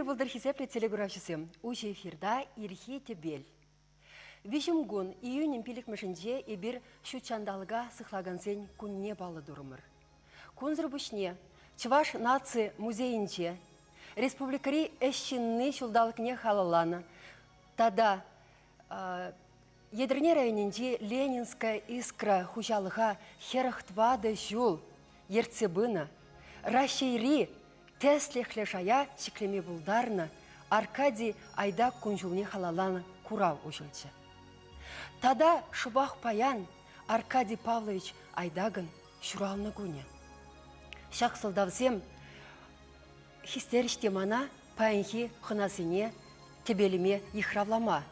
пултӑр хисеплӗ телекуравҫӑсем. Уҫӑ эфирта Ирхи тӗпел. Виҫӗм кун июнӗн пилӗкмӗшӗнче эпир ҫут ҫанталӑка сыхлакансен кунне паллӑ турӑмӑр. Кунсӑр пуҫне Чӑваш наци музейӗнче республикӑри ӗҫ ҫынни ҫулталӑкне халалланӑ тата Етӗрне районӗнчи Ленинская искра хуҫалӑха 44 ҫул ертсе пынӑ, Раҫҫейри тӗслӗхлӗ шая ҫӗклеме пултарнӑ Аркадий Айдак кун-ҫулне халалланӑ курав уҫӑлчӗ. Тата шӑпах паян Аркадий Павлович Айдакӑн ҫуралнӑ кунӗ. Ҫак сӑлтавсем хистерӗҫ те мана паянхи хӑнасене тӗпелӗме йыхравлама.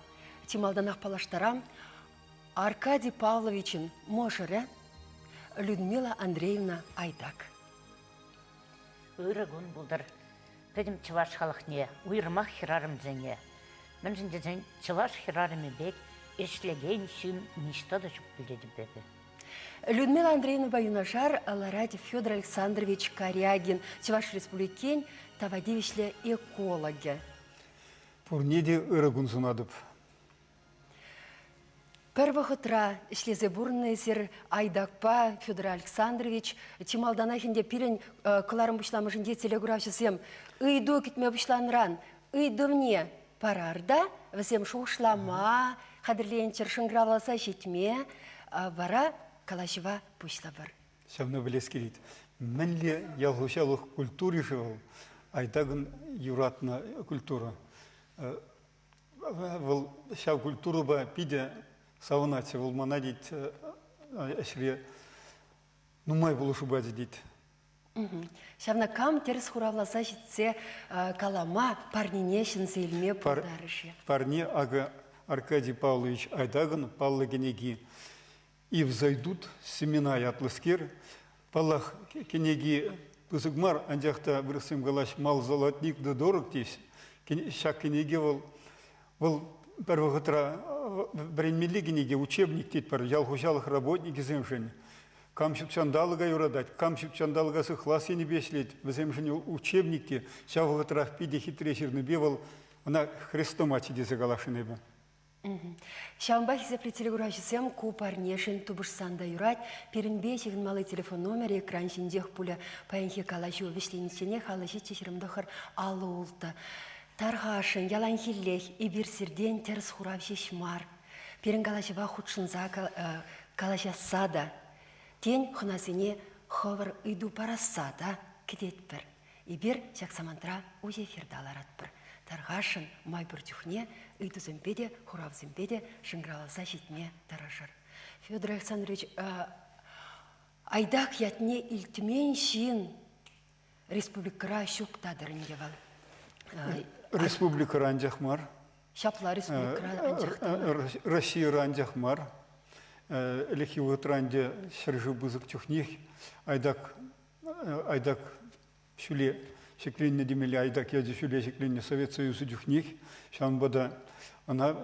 Чи малтанах паллаштарам, Аркадий Павловичӑн мӑшӑрӗ Людмила Андреевна Айдак. Ырӑ кун пултӑр пӗтӗм чӑваш халӑхне, уйрӑмах хӗрарӑмсене. Мӗншӗн тесен чӑваш хӗрарӑмӗ пек ӗҫлекен ҫын ниҫта та ҫук пуль эпӗ. Людмила Андреевнӑпа юнашар ларать Федор Александрович Карягин, Чӑваш Республикин тава тивӗҫлӗ экологӗ. Пурне те ырӑ кун сунатӑп. Пӗр вӑхӑтра ӗҫлесе пурӑннӑ эсир Айдакпа Федор Александрович. Чи малтанах ӗнтӗ пирӗн кӑларӑм пуҫламӑшӗнче телекуравҫӑсем ыйту кӗтме пуҫланӑран ыйтӑвне парар та вӗсем шухӑшлама хатӗрленччӗр, шӑнкӑравласа ҫитме вара калаҫӑва пуҫлӑпӑр. Ҫавна пӗлес килет. Мӗнле ял хуҫалӑх культури-ши вӑл? Айдакӑн юратнӑ культура. Вӑл ҫав культурӑпа питӗ савӑнатчӗ. Вӑл мана тет ӗҫре нумай пулӑшу пачӗ тет. Ҫавна кам тӗрӗс хуравласа ҫитсе калама парнене ҫӗнсе илме пултарӗ-ши? Парне акӑ Аркадий Павлович Айдакӑн паллӑ кӗнеки «И взойдут семена» ятлӑскер. Паллах, кӗнеки пысӑк мар, анчах та вырӑссем калаҫ «мал золотник да дорог» теҫ. Ҫак кӗнеке вӑл вӑл пӗр вӑхӑтра вӗренмелли кӗнеке, учебник тетпӗр, ял хуҫалӑх работникӗсемшӗн. Кам ҫутҫанталӑка юратать, кам ҫутҫанталӑка сыхлас енӗпе ӗҫлет, вӗсемшӗн учебник те ҫав вӑхӑтрах питӗ хитре ҫырнипе вӑл ӑна хрестомати тесе каласшӑн эпӗ. Ҫавӑнпа хисеплӗ телекуравҫӑсем ку парнешӗн тупӑшсан та юрать. Пирӗнпе ҫыхӑнмалли телефон номерӗ экран ҫинчех пулӗ. Паянхи калаҫу вӗҫленичченех 57 29 56. Тархасшӑн, яланхиллех эпир сиртен тӗрӗс хурав ҫеҫ мар. Пирӗн калаҫӑва хутшӑнса калаҫасса та, тен, хӑнасене хӑвӑр ыйту парасса та кӗтетпӗр. Эпир ҫак самантра уҫӑ эфирта ларатпӑр. Тархасшӑн май пур чухне ыйтусемпе те, хуравсемпе те шӑнкӑравласа ҫитме тӑрӑшӑр. Федор Александрович, Айдак ятне илтмен ҫын республикӑра ҫук та-тӑр ӗнтӗ вӑл. Республикӑра анчах мар. Ҫапла республикӑра анчах та мар. Российӑра анчах мар. Ӗлӗкхи вӑхӑтра ӗнтӗ ҫӗршыв пысӑк чухнех Айдак Айдак ҫӳле ҫӗкленнӗ темелле, Айдак ячӗ ҫӳле ҫӗкленнӗ Совет Союзӗ чухнех. Ҫавӑнпа та ӑна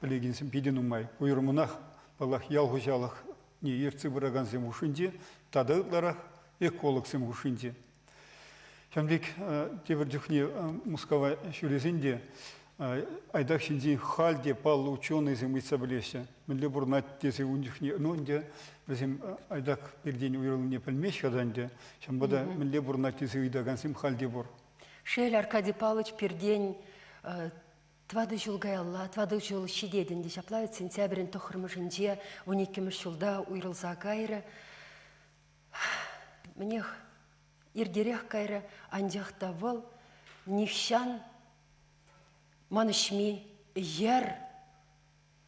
пӗлекенсем питӗ нумай. Уйрӑммӑнах, паллах, ял хуҫалӑхне ертсе пыракансем хушшинче тата ытларах экологсем хушшинче. Ҫавӑн пек тепӗр чухне Мускава ҫӳресен те Айдак ҫинчен халь те паллӑ ученӑйсем ыйтса пӗлеҫҫӗ. Мӗнле пурӑнать тесе ун чухне, ну ӗнтӗ вӗсем Айдак пиртен уйрӑлнине пӗлмеҫҫӗ та ӗнтӗ. Ҫавӑнпа та мӗнле пурӑнать тесе ыйтакансем халь те пур. Шел, Аркадий Павлович пиртен тӑватӑ ҫул каялла, тӑватӑ ҫул ҫитет ӗнтӗ ҫапла вӗт сентябрӗн тӑххӑрмӗшӗнче вуниккӗмӗш ҫулта уйрӑлса кайрӗ. Мӗнех, иртерех кайрӗ, анчах та вӑл нихҫан манӑҫми йӗр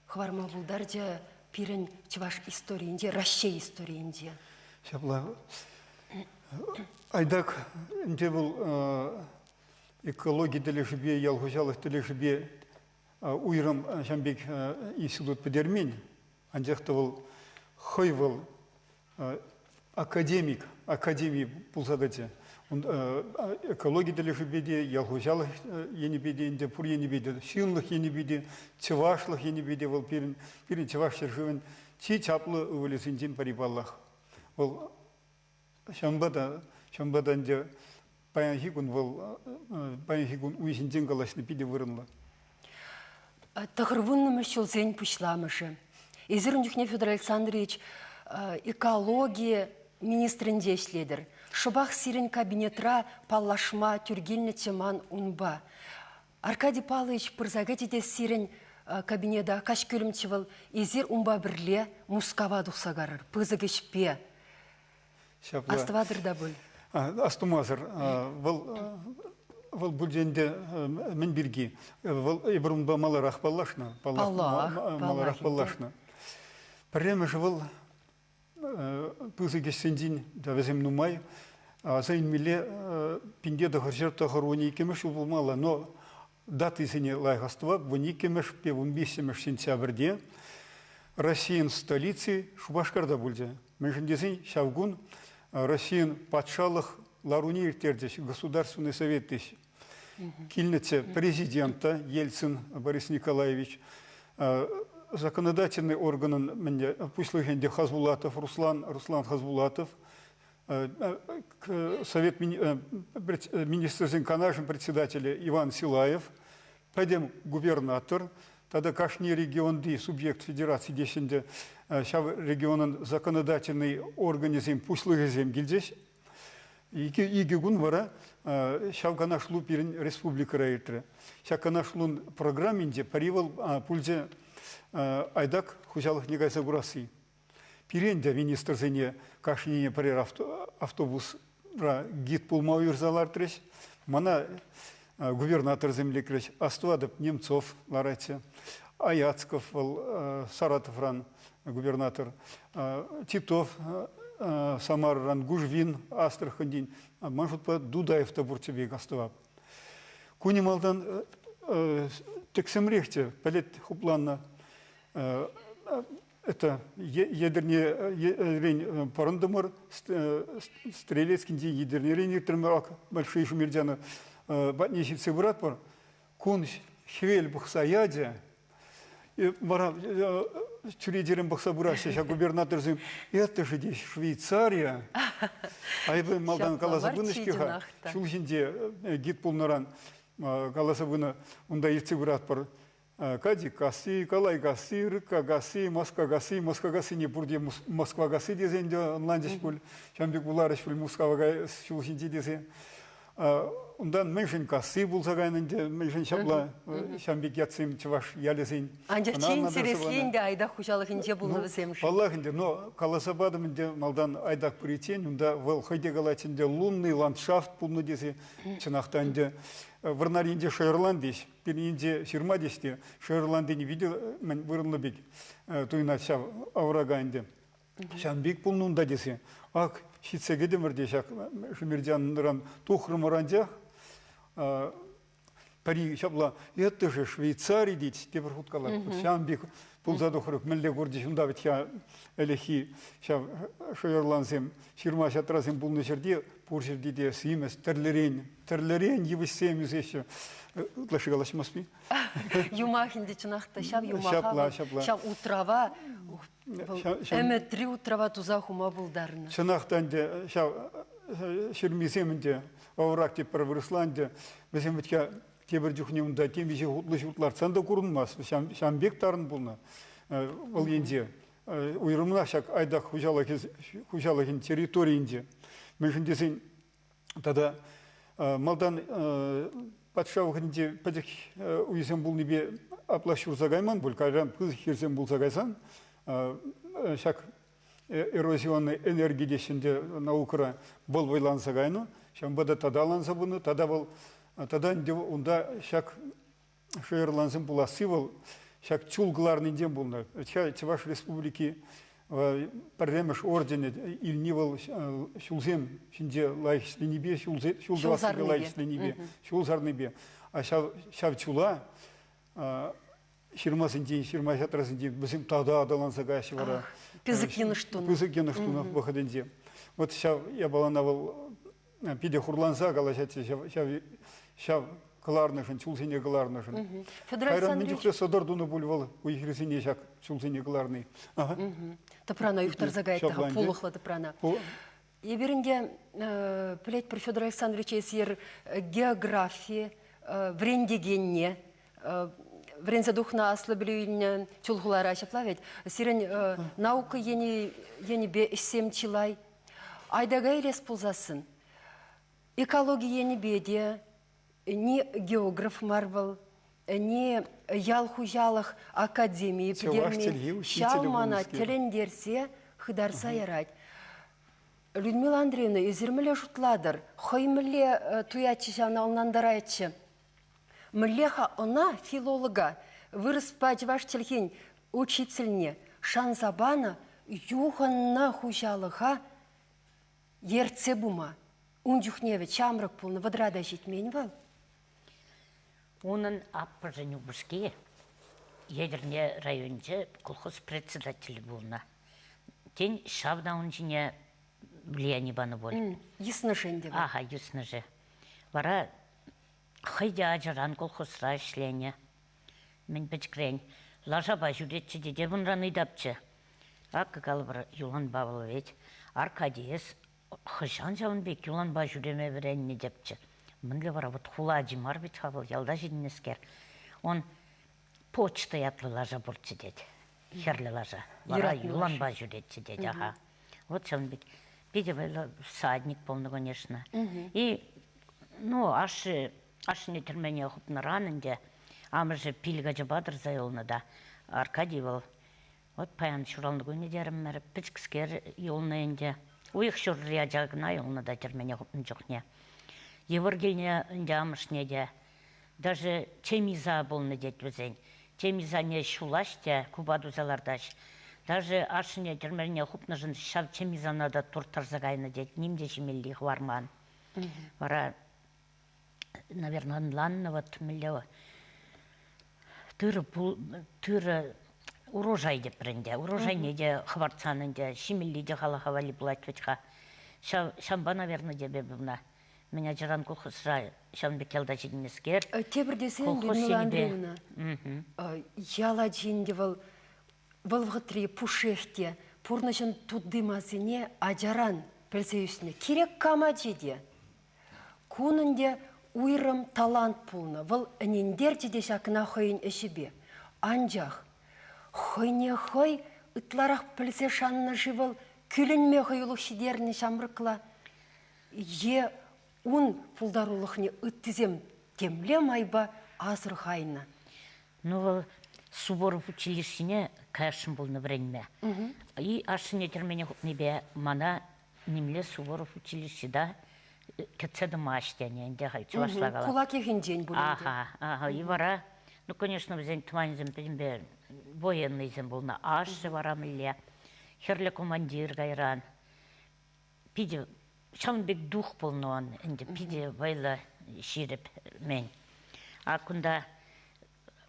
хӑварма пултарчӗ пирӗн чӑваш историйӗнче, Раҫҫей историйӗнче. Ҫапла. Айдак ӗнтӗ вӑл экологи тӗлӗшӗпе, ял хуҫалӑх тӗлӗшӗпе уйрӑм ҫавӑн пек институт пӗтермен. Анчах та вӑл хӑй вӑл академик, академи пулса тӑчӗ. Экологи тӗлӗшӗпе те, ял хуҫалӑх енӗпе те ӗнтӗ, пур енӗпе те, ҫынлӑх енӗпе те, чӑвашлӑх енӗпе те вӑл пирӗн, пирӗн чӑваш ҫӗршывӗн чи чаплӑ ывӑлӗсенчен пӗри паллах. Вӑл ҫавӑнпа та, ҫавӑнпа та ӗнтӗ. Паянхи кун вӑл паянхи кун ун ҫинчен калаҫни питӗ вырӑнлӑ. Тӑхӑрвуннӑмӗш ҫулсен пуҫламӑшӗ. Эсир ун чухне, Федор Александрович, экологи министрӗнче ӗҫлетӗр. Шӑпах сирӗн кабинетра паллашма тӳр килнӗччӗ ман унпа. Аркадий Павлович пырса кӗчӗ те сирӗн кабинета каҫ кӳлӗмччӗ вӑл. Эсир унпа пӗрле Мускава тухса карӑр, пысӑк ӗҫпе. Ҫапла. Астӑватӑр та пуль. Астумасӑр. Вӑл вӑл пулчӗ ӗнтӗ мӗн пирки? Вӑл эпир унпа маларах паллашнӑ. Паллах, маларах паллашнӑ. Пӗрремӗш вӑл пысӑк ӗҫсенчен та вӗсем нумай. Аса илмелле пинте тӑхӑрҫӗр тӑхӑр 12-мӗш ҫул пулмалла, но датисене лайӑх астӑвап, 12-мӗшпе 15-мӗш сентябрьте Российӑн столици Шупашкарта пулчӗ. Мӗншӗн тесен ҫав кун Российӑн патшалӑх ларуне ирттерчӗҫ, Государственный совет теҫ. Килнӗччӗ президент та Ельцин Борис Николаевич, законодательный органӑн мӗнле пуҫлӑхӗн те Хазбулатов Руслан, Руслан Хазбулатов, Совет министрсен канашӗн председателӗ Иван Силаев, пӗтӗм губернатор тата кашни регионти субъект федераци теҫҫӗ ӗнтӗ, ҫав регионӑн законодательнӑй органӗсен пуҫлӑхӗсем килчӗҫ. Икӗ кун вара ҫав канашлу пирӗн республикӑра иртрӗ. Ҫак канашлун программинче пӗри вӑл пулчӗ Айдак хуҫалӑхне кайса курасси. Пирӗн те министрсене кашнине пӗрер автобусра гид пулма уйӑрса лартрӗҫ. Мана губернаторсем лекрӗҫ. Астӑватӑп, Немцов ларатчӗ, Аяцков вӑл Саратовран губернатор, Титов Самарӑран, Гужвин Астраханьтен, ман шутпа Дудаев та пурччӗ пек астӑвап. Кунӗ малтан тӗксӗмрехчӗ, пӗлӗт хупланнӑ. Это Етӗрнерен пӑрӑнтӑмӑр, Стрелецкинчи Етӗрнерен иртрӗмӗр, ак Большие Шумердяна патне ҫитсе пыратпӑр. Кун хӗвел пӑхса ячӗ. Вара чӳречерен пӑхса пыраҫҫӗ ҫак губернаторсем. Это же здесь Швейцария. А эпӗ малтан каласа пынӑ-ҫке-ха, ҫул ҫинче гид пулнӑран каласа пынӑ, унта иртсе пыратпӑр. Кадикасси, Калайкасси, Рыккакасси, Москакасси, Москакассине пурте Москвакасси тесен те ӑнланчӗҫ пуль. Ҫавӑн пек вуларӗҫ пуль Мускава ҫул ҫинче тесе. Унтан мӗншӗн касси пулса кайнӑ ӗнтӗ, мӗншӗн ҫапла ҫавӑн пек ятсем чӑваш ялӗсен. Анчах чи интересли ӗнтӗ Айдак хуҫалӑхӗнче пулнӑ вӗсемшӗн. Паллах ӗнтӗ, но каласа патӑм ӗнтӗ малтан Айдак пыриччен, унта вӑл хӑй те калать ӗнтӗ лунный ландшафт пулнӑ тесе. Чӑнах та ӗнтӗ Вӑрнар енче шӑйӑрлан теҫ. Пирӗн енче ҫырма теҫ те, Шерландини питӗ мӗн вырӑнлӑ пек туйӑнать ҫав оврага ӗнтӗ. Ҫавӑн пек пулнӑ унта тесе. Ак, ҫитсе кӗтӗмӗр те ҫак Шемердянран тухрӑмӑр анчах пӗри ҫапла это же Швейцари тет, тепӗр хут калать. Ҫавӑн пек пулса тухрӑк, мӗнле курчӗҫ унта вӗт-ха ӗлӗкхи ҫав шӑйӑрлансем, ҫырма-ҫатрасем пулнӑ ҫӗрте пур ҫӗрте те симӗс, тӗрлӗрен, тӗрлӗрен йывӑҫсем ӳсеҫҫӗ. Ытлашши калаҫмасть-и? Юмах ӗнтӗ чӑнах та ҫав юмаха ҫапла, ҫапла. Ҫав утрава ӗмӗтри утрава туса хума пултарнӑ. Чӑнах та ӗнтӗ ҫав ҫырмисем ӗнтӗ овраг тетпӗр вырӑсла ӗнтӗ вӗсем вӗт-ха тепӗр чухне унта темиҫе хутлӑ ҫурт лартсан та курӑнмасть. Ҫавӑн пек тарӑн пулнӑ вӑл енче. Уйрӑмах ҫак Айдак хуҫалӑхӗн территорийӗнче. Мӗншӗн тесен тата малтан патша вӑхӑтӗнче пӗчӗк уйсем пулнипе апла ҫурса кайман пуль. Кайран пысӑк хирсем пулса кайсан ҫак эрозионный энерги теҫҫӗ ӗнтӗ наукӑра, вӑл вӑйланса кайнӑ, ҫавӑнпа та таталанса пынӑ, тата вӑл тата ӗнтӗ унта ҫак шӑйӑрлансем пуласси вӑл ҫак чул кӑларнинчен пулнӑ. Чӑваш Республики пӗрремӗш орденӗ илни вӑл ҫулсем ҫинче лайӑх ӗҫленипе, ҫул тӑвассипе лайӑх ӗҫленипе, ҫул сарнипе. А ҫав чула ҫырмасенчен, ҫырма-ҫатрасенчен вӗсем тата аталанса каяҫҫӗ вара. Пысӑк йӑнӑш тунӑ. Пысӑк йӑнӑш тунӑ вӑхӑтӗнче. Вот ҫав япалана вӑл питӗ хурланса калаҫатчӗ ҫав, ҫав кӑларнӑшӑн, чулсене кӑларнӑшӑн. Федор Кайран мӗн чухлӗ сӑтӑр тунӑ пуль вӑл уй-хирсене ҫак чулсене кӑларни. Тӑпрана юхтарса каять-ха, пулӑхлӑ тӑпрана. Эпир ӗнтӗ пӗлетпӗр, Федор Александрович, эсир географи вӗрентекенне вӗренсе тухнӑ, аслӑ пӗлӳ илнӗ Чулхулара, ҫапла вӗт? Сирӗн наука енӗпе ӗҫсем чылай. Айдака илес пулсассӑн, экологи енӗпе те ни географ мар вӑл, ни ял хуҫалӑх академийӗ пӗтермен. Ҫав мана тӗлӗнтерсе хытарса ярать. Людмила Андреевна, эсир мӗнле шутлатӑр? Хӑй мӗнле туятчӗ ҫавна ӑнлантаратчӗ? Мӗнле-ха ӑна, филолога, вырӑспа чӑваш чӗлхин учительне шанса панӑ юхӑннӑ хуҫалӑха ертсе пыма? Ун чухне вӗт ҫамрӑк пулнӑ, вӑтӑра та ҫитмен вӑл. Унӑн аппӑшӗн упӑшки Етӗрне районӗнче колхоз председателӗ пулнӑ. Тен, ҫав та ун ҫине влияние панӑ пуль. Йыснӑшӗ ӗнтӗ вӑл. Аха, йыснӑшӗ. Вара хӑй те ачаран колхозра ӗҫленӗ. Мӗн пӗчӗкрен лашапа ҫӳретчӗ те те унран ыйтапчӗ. Акӑ калӑпӑр, юланпа вӑл вӗт. Аркадий, эс хӑҫан ҫавӑн пек юланпа ҫӳреме вӗреннӗ тепчӗ. Мӗнле вара вот хула ачи мар вӗт-ха вӑл, ялта ҫитӗннӗскер. Он почта ятлӑ лаша пурччӗ тет. Хӗрлӗ лаша. Вара юланпа ҫӳретчӗ тет, аха. Вот ҫавӑн пек. Питӗ вӑйлӑ всадник пулнӑ, конечно. И, ну, ашшӗ, ашшӗне тӗрмене хупнӑран ӗнтӗ амӑшӗ пилӗк ачапа тӑрса юлнӑ та Аркадий вӑл вот паян ҫуралнӑ кунӗ терӗмӗр, пӗчӗкскер юлнӑ ӗнтӗ. Уйӑх ҫурри ача кӑна юлнӑ та тӗрмене хупнӑ чухне. Йывӑр килнӗ ӗнтӗ амӑшне те. Даже чемиза пулнӑ тет вӗсен. Чемизане ҫулаҫ те купа туса лартаҫ. Даже ашшӗне тӗрмене хупнӑшӑн ҫав чемизана та турттарса кайнӑ тет, ним те ҫимелли хӑварман. Вара, наверное, ӑнланнӑ вот мӗнле тырӑ, тырӑ урожай тепӗр ӗнтӗ. Урожайне те хӑпартсан ӗнтӗ ҫимелли те халӑха валли пулать вӗт-ха. Ҫав, ҫавӑнпа, наверное, тепӗр ӑна мӗн ачаран колхозра ҫавӑн пек ялта ҫитӗннӗскер. Тепӗр тесен, Людмила Андреевна, ял ачи ӗнтӗ вӑл вӑл вӑхӑтри пушшех те пурнӑҫӑн тути-масине ачаран пӗлсе ӳснӗ. Кирек кам ачи те. Кун ӗнтӗ уйрӑм талант пулнӑ. Вӑл ӗнентерчӗ те ҫакна хӑйӗн ӗҫӗпе. Анчах хӑйне хӑй ытларах пӗлсе шаннӑ-ши вӑл кӳлӗнме хӑюлӑх ҫитернӗ ҫамрӑкла е ун пултарулӑхне ыттисем темле майпа асӑрхайнӑ? Ну, вӑл Суворов училищине каясшӑн пулнӑ вӗренме. И ашшӗне тӗрмене хупнипе мана нимле Суворов училищида кӗтсе тӑмасть тенӗ ӗнтӗ халь чӑвашла калать. Кулак йӑхӗнчен пулин те. Аха, аха. И вара, ну, конечно, вӗсен тӑванӗсем пӗтӗмпе военныйсем пулнӑ. Ашшӗ вара мӗнле хӗрлӗ командир кайран. Питӗ ҫавӑн пек дух пулнӑ он ӗнтӗ, питӗ вӑйлӑ ҫирӗп мӗн. А кунта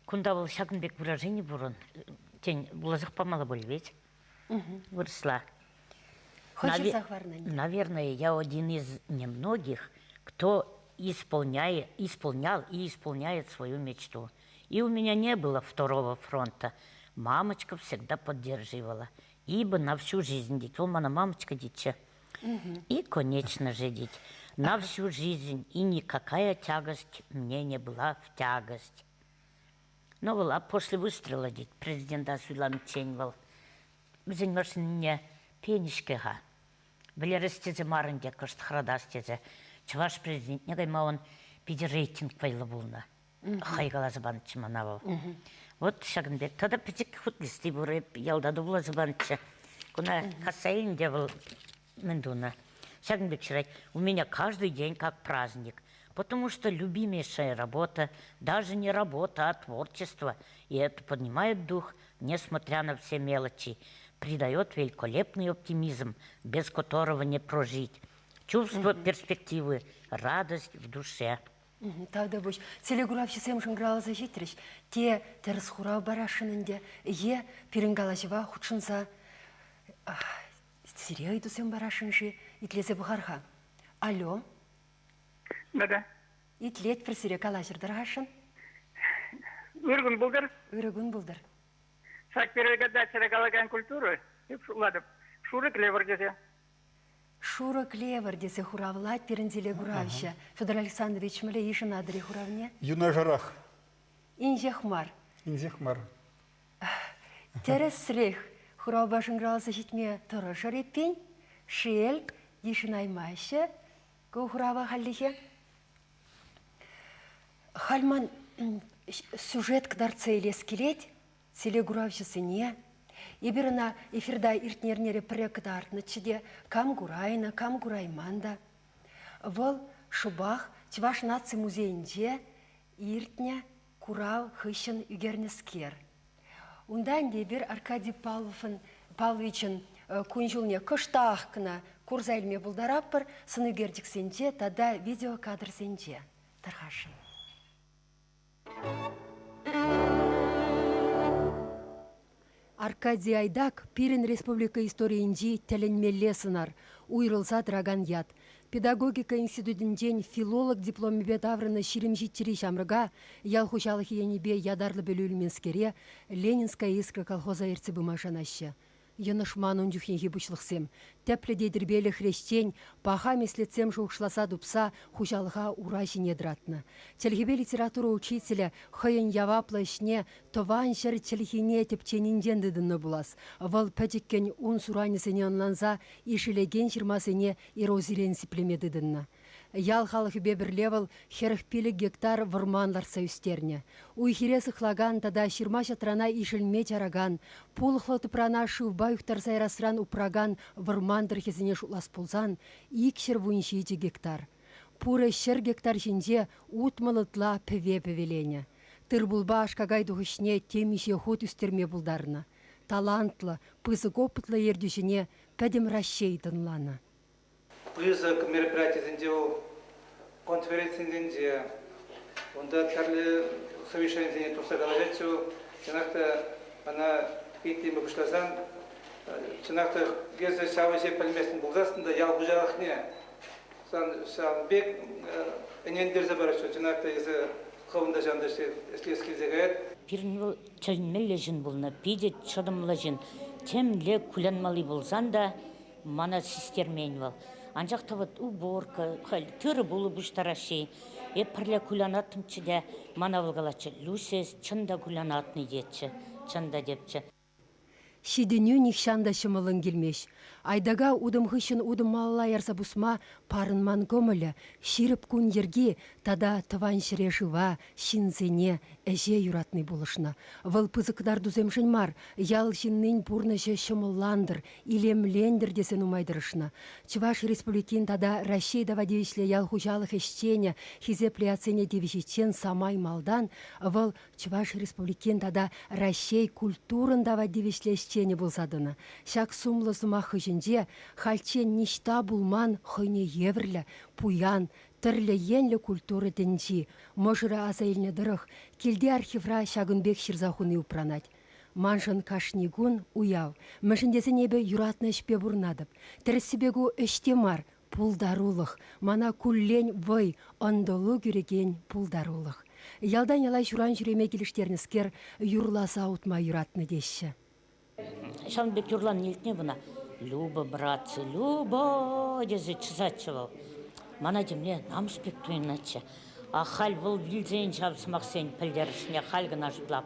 кунта вӑл ҫакӑн пек выражени пур ун. Тен, вуласах памалла пуль ведь? Вырӑсла. Наверное, я один из немногих, кто исполняет, исполнял и исполняет свою мечту. И у меня не было второго фронта. Мамочка всегда поддерживала. Ибо на всю жизнь тет. Вӑл мана мамочка тетчӗ. И, конечно же, тет, на всю жизнь и никакая тягость мне не была в тягость. Но вӑл а после выстрела тет, президента суйланиччен вӑл вӗсен машинине пенӗ-ҫке-ха. Вӗлерес тесе мар ӗнтӗ, кӑшт хӑратас тесе. Чӑваш президентне кайма он питӗ рейтинг вӑйлӑ пулнӑ. Хӑй каласа панӑччӗ мана вӑл. Вот ҫакӑн пек. Тата пӗчӗк хут листи пур, эп ялта та вуласа панӑччӗ. Куна касса илнӗ те вӑл мӗн тунӑ. Ҫакӑн пек ҫырать. У меня каждый день как праздник, потому что любимейшая работа, даже не работа, а творчество, и это поднимает дух, несмотря на все мелочи, придает великолепный оптимизм, без которого не прожить. Чувство перспективы, радость в душе. Тавтапуҫ. Телекуравҫӑсем шӑнкӑравласа ҫитрӗҫ. Те тӗрӗс хурав парасшӑн ӗнтӗ, е пирӗн калаҫӑва хутшӑнса сире ыйтусем парасшӑн-ши? Итлесе пӑхар-ха. Алло. Да-да. Итлетпӗр сире, калаҫӑр тӑрхашшӑн. Ырӑ кун пултӑр. Ырӑ кун пултӑр. Ҫак передачӑра калакан культура, эп шутлатӑп, шурӑ клевер тесе. Шурӑ клевер тесе хуравлать пирӗн телекуравҫӑ. Федор Александрович, мӗнле йышӑнатӑр-и хуравне? Юнашарах. Инҫех мар. Инҫех мар. Тӗрӗсрех хуравпа шӑнкӑравласа ҫитме тӑрӑшӑр эппин. Шел, йышӑнаймаҫҫӗ ку хурава хальлӗхе. Халь ман сюжет кӑтартса илес килет телекуравҫӑсене. Эпир ӑна эфирта иртнӗ эрнере пӗрре кӑтартнӑччӗ те, кам курайнӑ, кам курайман та. Вӑл шӑпах Чӑваш наци музейӗнче иртнӗ курав хыҫҫӑн ӳкернӗскер. Унта ӗнтӗ эпир Аркадий Павловӑн Павловичӑн кун-ҫулне кӑштах кӑна курса илме пултаратпӑр сӑнӳкерчӗксенче тата видеокадрсенче. Тархасшӑн. Аркадий Айдак пирӗн республика историйӗнчи тӗлӗнмелле сӑнар, уйрӑлса тӑракан ят. Педагогика институтӗнчен филолог дипломӗпе таврӑннӑ 27-ри ҫамрӑка ял хуҫалӑхӗ енӗпе ятарлӑ пӗлӳ илменскере Ленинская искра колхоза ертсе пыма шанаҫҫӗ. Йӑнӑшман ун чухнехи пуҫлӑхсем. Тӗплӗ те тирпейлӗ хресчен паха меслетсем шухӑшласа тупса хуҫалӑха ура ҫине тӑратнӑ. Чӗлхепе литература учителӗ хӑйӗн яваплӑ ӗҫне тӑван ҫӗр чӗлхине тӗпченинчен тытӑннӑ пулас. Вӑл пӗчӗккӗн ун суранӗсене ӑнланса ишӗлекен ҫырмасене эрозирен сиплеме тытӑннӑ. Ял халӑхӗпе пӗрле вӑл 45 гектар вӑрман лартса ӳстернӗ. Уй-хире сыхлакан тата ҫырма-ҫатрана ишӗлме чаракан, пулӑхлӑ тӑпрана шывпа юхтарса ярасран упракан вӑрман тӑрӑхӗсене шутлас пулсан 217 гектар. Пурӗ 100 гектар ҫинче 60 ытла пӗве пӗвеленӗ. Тыр-пулпа аш-какай тухӑҫне темиҫе хут ӳстерме пултарнӑ. Талантлӑ, пысӑк опытлӑ ертӳҫӗне пӗтӗм Раҫҫей тӑнланӑ. Пысӑк мероприятисенче вӑл конференцисенче, унта тӗрлӗ совещанисене тухса калаҫатчӗ вӑл. Чӑнах та ӑна итлеме пуҫласан, чӑнах та эсӗ ҫав ӗҫе пӗлместӗн пулсассӑн та ял хуҫалӑхне сан ҫавӑн пек ӗнентерсе параҫҫӗ. Чӑнах та эсӗ хӑвӑн та ҫавӑнта ӗҫлес килсе каять. Пирӗн вӑл тӗлӗнмелле ҫын пулнӑ, питӗ чӑтӑмлӑ ҫын. Темле кулянмалли пулсан та мана систермен вӑл. Анчах та вот уборка, халь тырӑ-пулӑ пуҫтараҫҫӗ-и. Эп пӗрле кулянаттӑмччӗ те, мана вӑл калатчӗ, Люся, эс чӑн та кулянатнӑ тетчӗ, чӑн та тепчӗ. Ҫитӗнӳ нихҫан та ҫӑмӑллӑн килмест. Айдака утӑм хыҫҫӑн утӑм малалла ярса пусма парӑнман кӑмӑлӗ, ҫирӗп кун йӗрки тата тӑван ҫӗре-шыва, ҫынсене, ӗҫе юратни пулӑшнӑ. Вӑл пысӑк кӑтартусемшӗн мар, ял ҫыннин пурнӑҫӗ ҫӑмӑллантӑр, илемлентӗр тесе нумай тӑрӑшнӑ. Чӑваш Республикин тата Раҫҫей тава тивӗҫлӗ ял хуҫалӑх ӗҫченӗ хисеплӗ ятсене тивӗҫиччен самай малтан вӑл Чӑваш Республикин тата Раҫҫей культурӑн тава тивӗҫлӗ ӗҫченӗ пулса тӑнӑ. Ҫак сумлӑ сӑмах хыҫӗнче хальччен ниҫта пулман хӑйне евӗрлӗ, пуян, тӗрлӗ енлӗ культура тӗнчи. Мӑшӑрӗ аса илнӗ тӑрӑх, килти архивра ҫакӑн пек ҫырса хуни упранать. Маншӑн кашни кун уяв. Мӗншӗн тесен эпӗ юратнӑ ӗҫпе пурӑнатӑп. Тӗрӗссипе ку ӗҫ те мар, пултарулӑх. Мана куллен вӑй, ӑнтӑлу кӳрекен пултарулӑх. Ялтан яла ҫуран ҫӳреме килӗштернӗскер юрласа утма юратнӑ теҫҫӗ. Ҫавӑн пек юрлани илтнӗ кӑна. Люба, братцы, Люба тесе чысатчӗ вӑл. Мана темле намӑс пек туйӑнатчӗ. А халь вӑл вилсен ҫав сӑмахсен пӗлтерӗшне халь кӑна шутлап.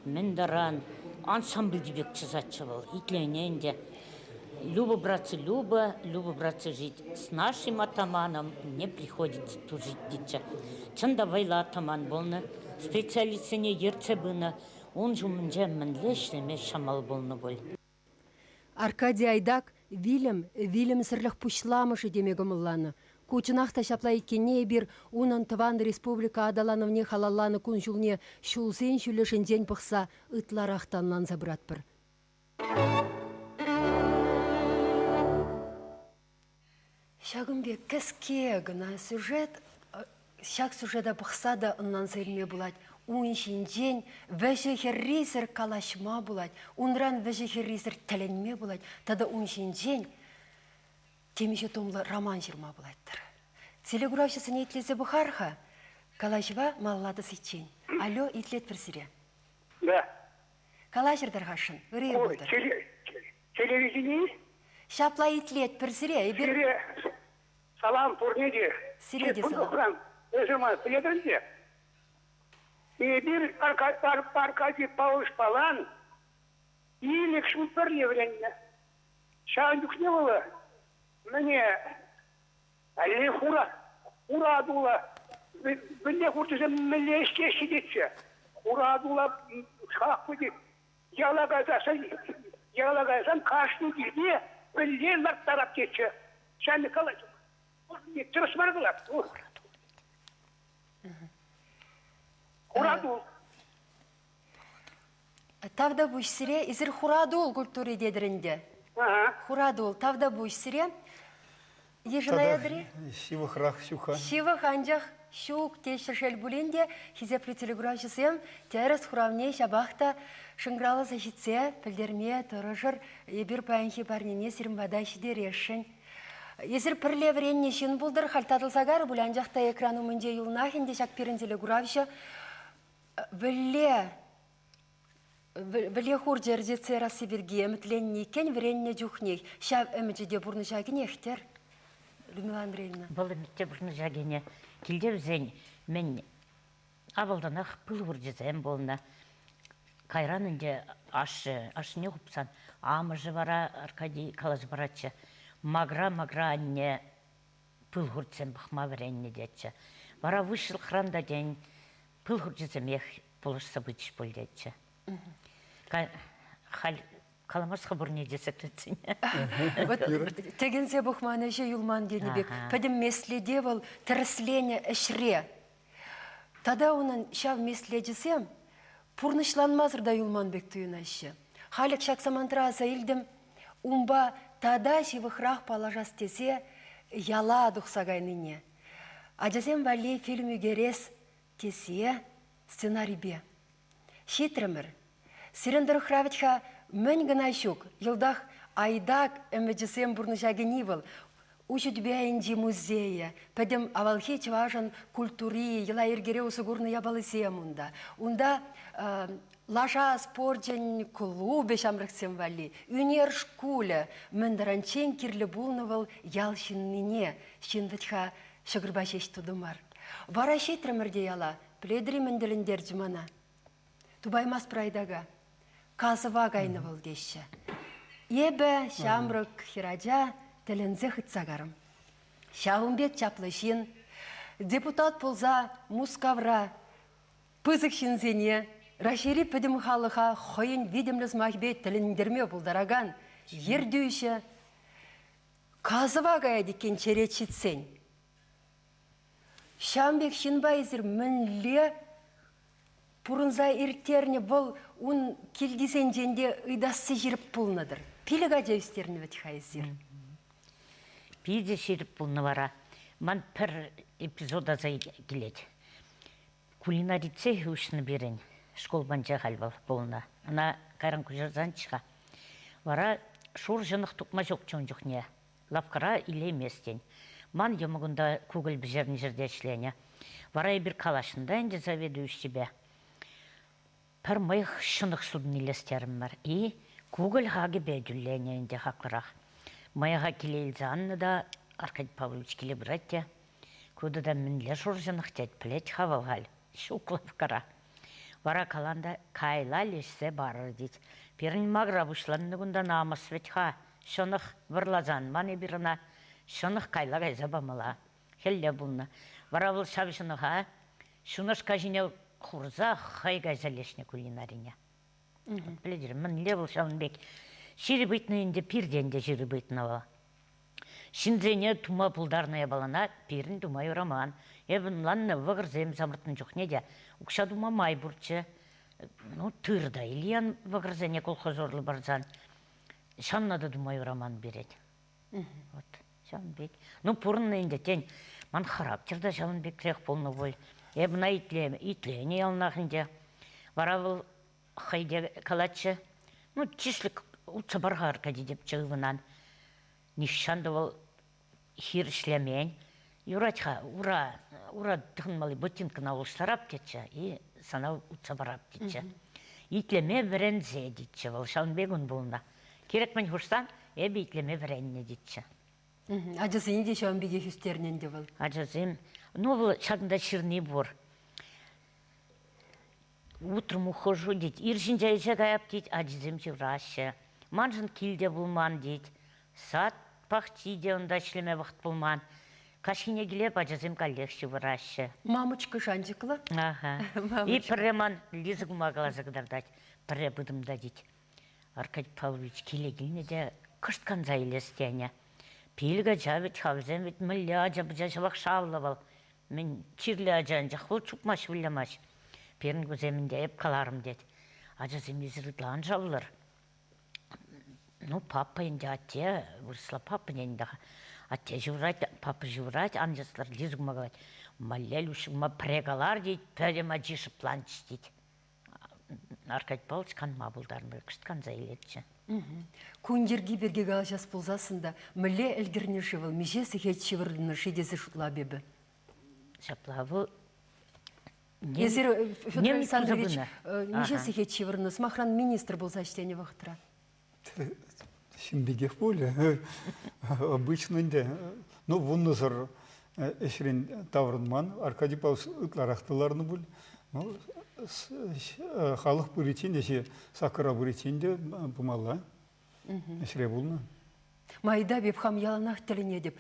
Мӗн таран ансамбльти пек чысатчӗ вӑл. Итленӗ ӗнтӗ. Люба, братцы, Люба, Люба, братцы, жить с нашим атаманом не приходится тужить тетчӗ. Чӑн та вӑйлӑ атаман пулнӑ, специалистсене ертсе пынӑ. Ун ҫумӗнче мӗнле ӗҫлеме ҫӑмӑл пулнӑ пуль. Аркадий Айдак вилӗм, вилӗмсӗрлӗх пуҫламӑшӗ теме кӑмӑлланӑ. Ку чӑнах та ҫапла иккенне эпир унӑн тӑван республика аталанӑвне халалланӑ кун-ҫулне ҫулсен ҫӳллӗшӗнчен пӑхса ытларах та ӑнланса пыратпӑр. Ҫакӑн пек кӗске кӑна сюжет, ҫак сюжета пӑхса та ӑнланса илме пулать. Ун ҫинчен вӗҫӗ-хӗррисӗр калаҫма пулать, унран вӗҫӗ-хӗррисӗр тӗлӗнме пулать тата ун ҫинчен темиҫе томлӑ роман ҫырма пулать-тӑр. Телекуравҫӑсене итлесе пӑхар-ха. Калаҫӑва малалла тӑсиччен. Алло, итлетпӗр сире. Да. Калаҫӑр тархасшӑн, ырӑ пултӑр. Телевидени? Ҫапла итлетпӗр сире. Эпир Сире салам пурне те. Сире те салам. Эсӗ мана пӗлетӗн те. Эпир Аркадий Павлович Палан пилӗк ҫул пӗрле вӗреннӗ. Ҫавӑн чухне вӑл мӗне Алли хура, хура тула. Мӗнле хурчӗсем мӗнле ӗҫлеҫҫӗ тетчӗ. Хура тула шах тет. Яла кайсассӑн, яла кайсан кашни килте мӗнле ларттарап тетчӗ. Ҫав Николай тӗрӗс мар калать. Хуратул. Тавтапуҫ сире. Эсир хуратул культури тетӗр ӗнтӗ. Хуратул, тавтапуҫ сире. Йышӑнаятӑр-и? Ҫывӑхрах ҫук-ха. Ҫывӑх, анчах ҫук теҫҫӗ шел пулин те, хисеплӗ телекуравҫӑсем тӗрӗс хуравне ҫапах та шӑнкӑравласа ҫитсе пӗлтерме тӑрӑшӑр. Эпир паянхи парнене сирӗн пата ҫитересшӗн. Эсир пӗрле вӗреннӗ ҫын пултӑр, халь татӑлса карӗ пуль, анчах та экран умӗнче юлнах ӗнтӗ ҫак пирӗн телекуравҫӑ. Вӗлле вӗлле хурчӗ ӗрчетсе ярасси пирки ӗмӗтленнӗ иккен вӗреннӗ чухнех. Ҫав ӗмӗчӗ те пурнӑҫа кӗнех-тӗр, Людмила Андреевна. Вӑл ӗмӗт те пурнӑҫа кӗнӗ. Килте вӗсен мӗн авалтанах пыл хурчӗсем пулнӑ. Кайран ӗнтӗ ашшӗ, ашшӗне хупсан, амӑшӗ вара Аркадий каласа паратчӗ: Макра-макра анне пыл хуртсем пӑхма вӗреннӗ тетчӗ. Вара выҫлӑхран та тен пыл хурчӗсемех пулӑшса пычӗҫ пуль тетчӗ. Халь каламас-ха пурне те секретсене. Вот тӗкӗнсе пӑхман ӗҫе юлман тенӗ пек пӗтӗм меслете вӑл тӗрӗсленӗ ӗҫре. Тата унӑн ҫав меслечӗсем пурнӑҫланмасӑр та юлман пек туйӑнаҫҫӗ. Халӗ ҫак самантра аса илтӗм, унпа тата ҫывӑхрах паллашас тесе яла тухса кайнине. Ачасем валли фильм ӳкерес тесе сценарипе ҫитрӗмӗр. Сирӗн тӑрӑхра вӗт-ха мӗн кӑна ҫук, йӑлтах Айдак ӗмӗчӗсем пурнӑҫа кӗни вӑл. Уҫӑ тӳпе айӗнчи музейӗ, пӗтӗм авалхи чӑвашӑн культури, йӑла-йӗркере усӑ курнӑ япалисем унта. Унта лаша спорчӗн клубӗ ҫамрӑксем валли, ӳнер шкулӗ мӗн таранччен кирлӗ пулнӑ вӑл ял ҫыннине. Ҫын вӗт-ха ҫӑкӑрпа ҫеҫ тутӑ мар. Вара ҫитрӗмӗр те яла, пӗлетӗр-и мӗн тӗлӗнтерчӗ мана? Тупаймастпӑр Айдака. Касӑва кайнӑ вӑл теҫҫӗ. Эпӗ, ҫамрӑк хӗрача, тӗлӗнсе хытса карӑм. Ҫавӑн пек чаплӑ ҫын, депутат пулса Мускавра пысӑк ҫынсене, Раҫҫейри пӗтӗм халӑха хӑйӗн витӗмлӗ сӑмахӗпе тӗлӗнтерме пултаракан ертӳҫӗ касӑва каять иккен черет ҫитсен. Ҫавӑн пек ҫынпа эсир мӗнле пурӑнса ирттернӗ вӑл ун килтисенчен те ыйтасси ҫирӗп пулнӑ-тӑр. Пилӗк ача ӳстернӗ вӗт-ха эсир. Питӗ ҫирӗп пулнӑ вара. Ман пӗр эпизод аса килет. Кулинари цехӗ уҫнӑ пирӗн. Шкул панча халь вӑл пулнӑ. Ӑна кайран куҫарсанччӗ-ха. Вара шур ҫӑнӑх тупма ҫукчӗ ун чухне. Лавккара илейместӗн. Ман йӑмӑкӑн та кукӑль пӗҫернӗ ҫӗрте ӗҫленӗ. Вара эпир калаҫнӑ та ӗнтӗ заведующипе. Пӗр мӑйӑх ҫӑнӑх сутӑн илес терӗмӗр. И кукӑль хакӗпе тӳленӗ ӗнтӗ хаклӑрах. Мӑйӑха киле илсе аннӑ та Аркадий Павлович киле пырать те ку тата мӗнле шур ҫӑнӑх тет, пӗлет-ха вӑл халь. Ҫук лавккара. Вара калан та кайла леҫсе парӑр тет. Пирӗн макӑра пуҫланнӑ кунта намӑс вӗт-ха. Ҫӑнӑх вӑрласан ман эпир ӑна ҫӑнӑх кайла кайса памалла. Хӗлле пулнӑ. Вара вӑл ҫав ҫӑнӑха ҫунашка ҫине хурса хӑй кайса леҫнӗ кулинарине. Пӗлетӗр, мӗнле вӑл ҫавӑн пек ҫирӗп ыйтнӑ ӗнтӗ, пиртен те ҫирӗп ыйтнӑ вӑл. Ҫынсене тума пултарнӑ япалана пирӗн тума юраман. Эп ӑнланнӑ, вӑкӑрсем самӑртнӑ чухне те укҫа тума май пурччӗ. Ну, тыр та илен вӑкӑрсене колхоз урлӑ парсан. Ҫавна та тума юраман пирӗн. Вот, ҫавӑн пек. Ну, пурӑннӑ ӗнтӗ, тен, ман характер та ҫавӑн пекрех пулнӑ пуль. Эп ӑна итленӗ яланах ӗнтӗ. Вара вӑл хӑй те калатчӗ, ну, тислӗк утса пар-ха, Аркадий тепчӗ ывӑнан. Нихҫан та вӑл хирӗҫлемен. Юрать-ха, ура, ура тӑхӑнмалли ботинкӑна улӑштарап тетчӗ и сана утса парап тетчӗ. Итлеме вӗренсе тетчӗ вӑл, ҫавӑн пек ун пулнӑ. Кирек мӗн хушсан, Эпӗ итлеме вӗреннӗ тетчӗ. Ачасене те ҫавӑн пекех ӳстернӗ ӗнтӗ вӑл. Ачасем, ну вӑл ҫакӑнта ҫырни пур. Утром ухожу тет, ир ҫинче ӗҫе каяп тет, ачисем ҫывраҫҫӗ. Маншӑн килте пулман тет. Сад пахчи те унта ӗҫлеме вӑхӑт пулман. Каҫхине килеп, ачасем каллех ҫывӑраҫҫӗ. Мамочка шанчӑклӑ. Аха. И пӗрре ман Лиза кума каласа кӑтартать. Пӗрре пытӑм та тет. Аркадий Павлович киле килнӗ те кӑшт канса илес тенӗ. Пилӗк ача вӗт-ха вӗсем вӗт мӗнле ача-пӑча ҫавах шавлӑ вӑл. Мӗн чирлӗ ача анчах вӑл чупмасть, вылямасть. Пирӗн кусем ӗнтӗ эп каларӑм тет. Ачасем эсир ытла ан шавлӑр. Ну, папа ӗнтӗ атте, вырӑсла папа тенӗ-ха. Атте ҫывӑрать, папа ҫывӑрать, ан чыслӑр, Лиза кума калать. Малле Люшкӑма пӗрре калар тет, пӗтӗм ачи шӑпланчӗ тет. Аркадий Павлович канма пултарнӑ, кӑшт канса илетчӗ. Кун йӗрки пирки калаҫас пулсассӑн та мӗнле ӗлкӗрнӗ-ши вӑл, миҫе сехет ҫывӑрнӑ-ши тесе шутлап эпӗ. Ҫапла вӑл Эсир, Федор Александрович, миҫе сехет ҫывӑрнӑ? Сӑмахран, министр пулса ӗҫленӗ вӑхӑтра. Ҫын пекех пулӗ. Обычно ӗнтӗ. Ну, вуннӑсӑр ӗҫрен таврӑнман. Аркадий Павлович ытларах та ларнӑ пуль. Ну, халӑх пыриччен ӗҫе саккӑра пыриччен те пымалла. Ӗҫре пулнӑ. Майда эп хам яланах тӗлӗнетӗп.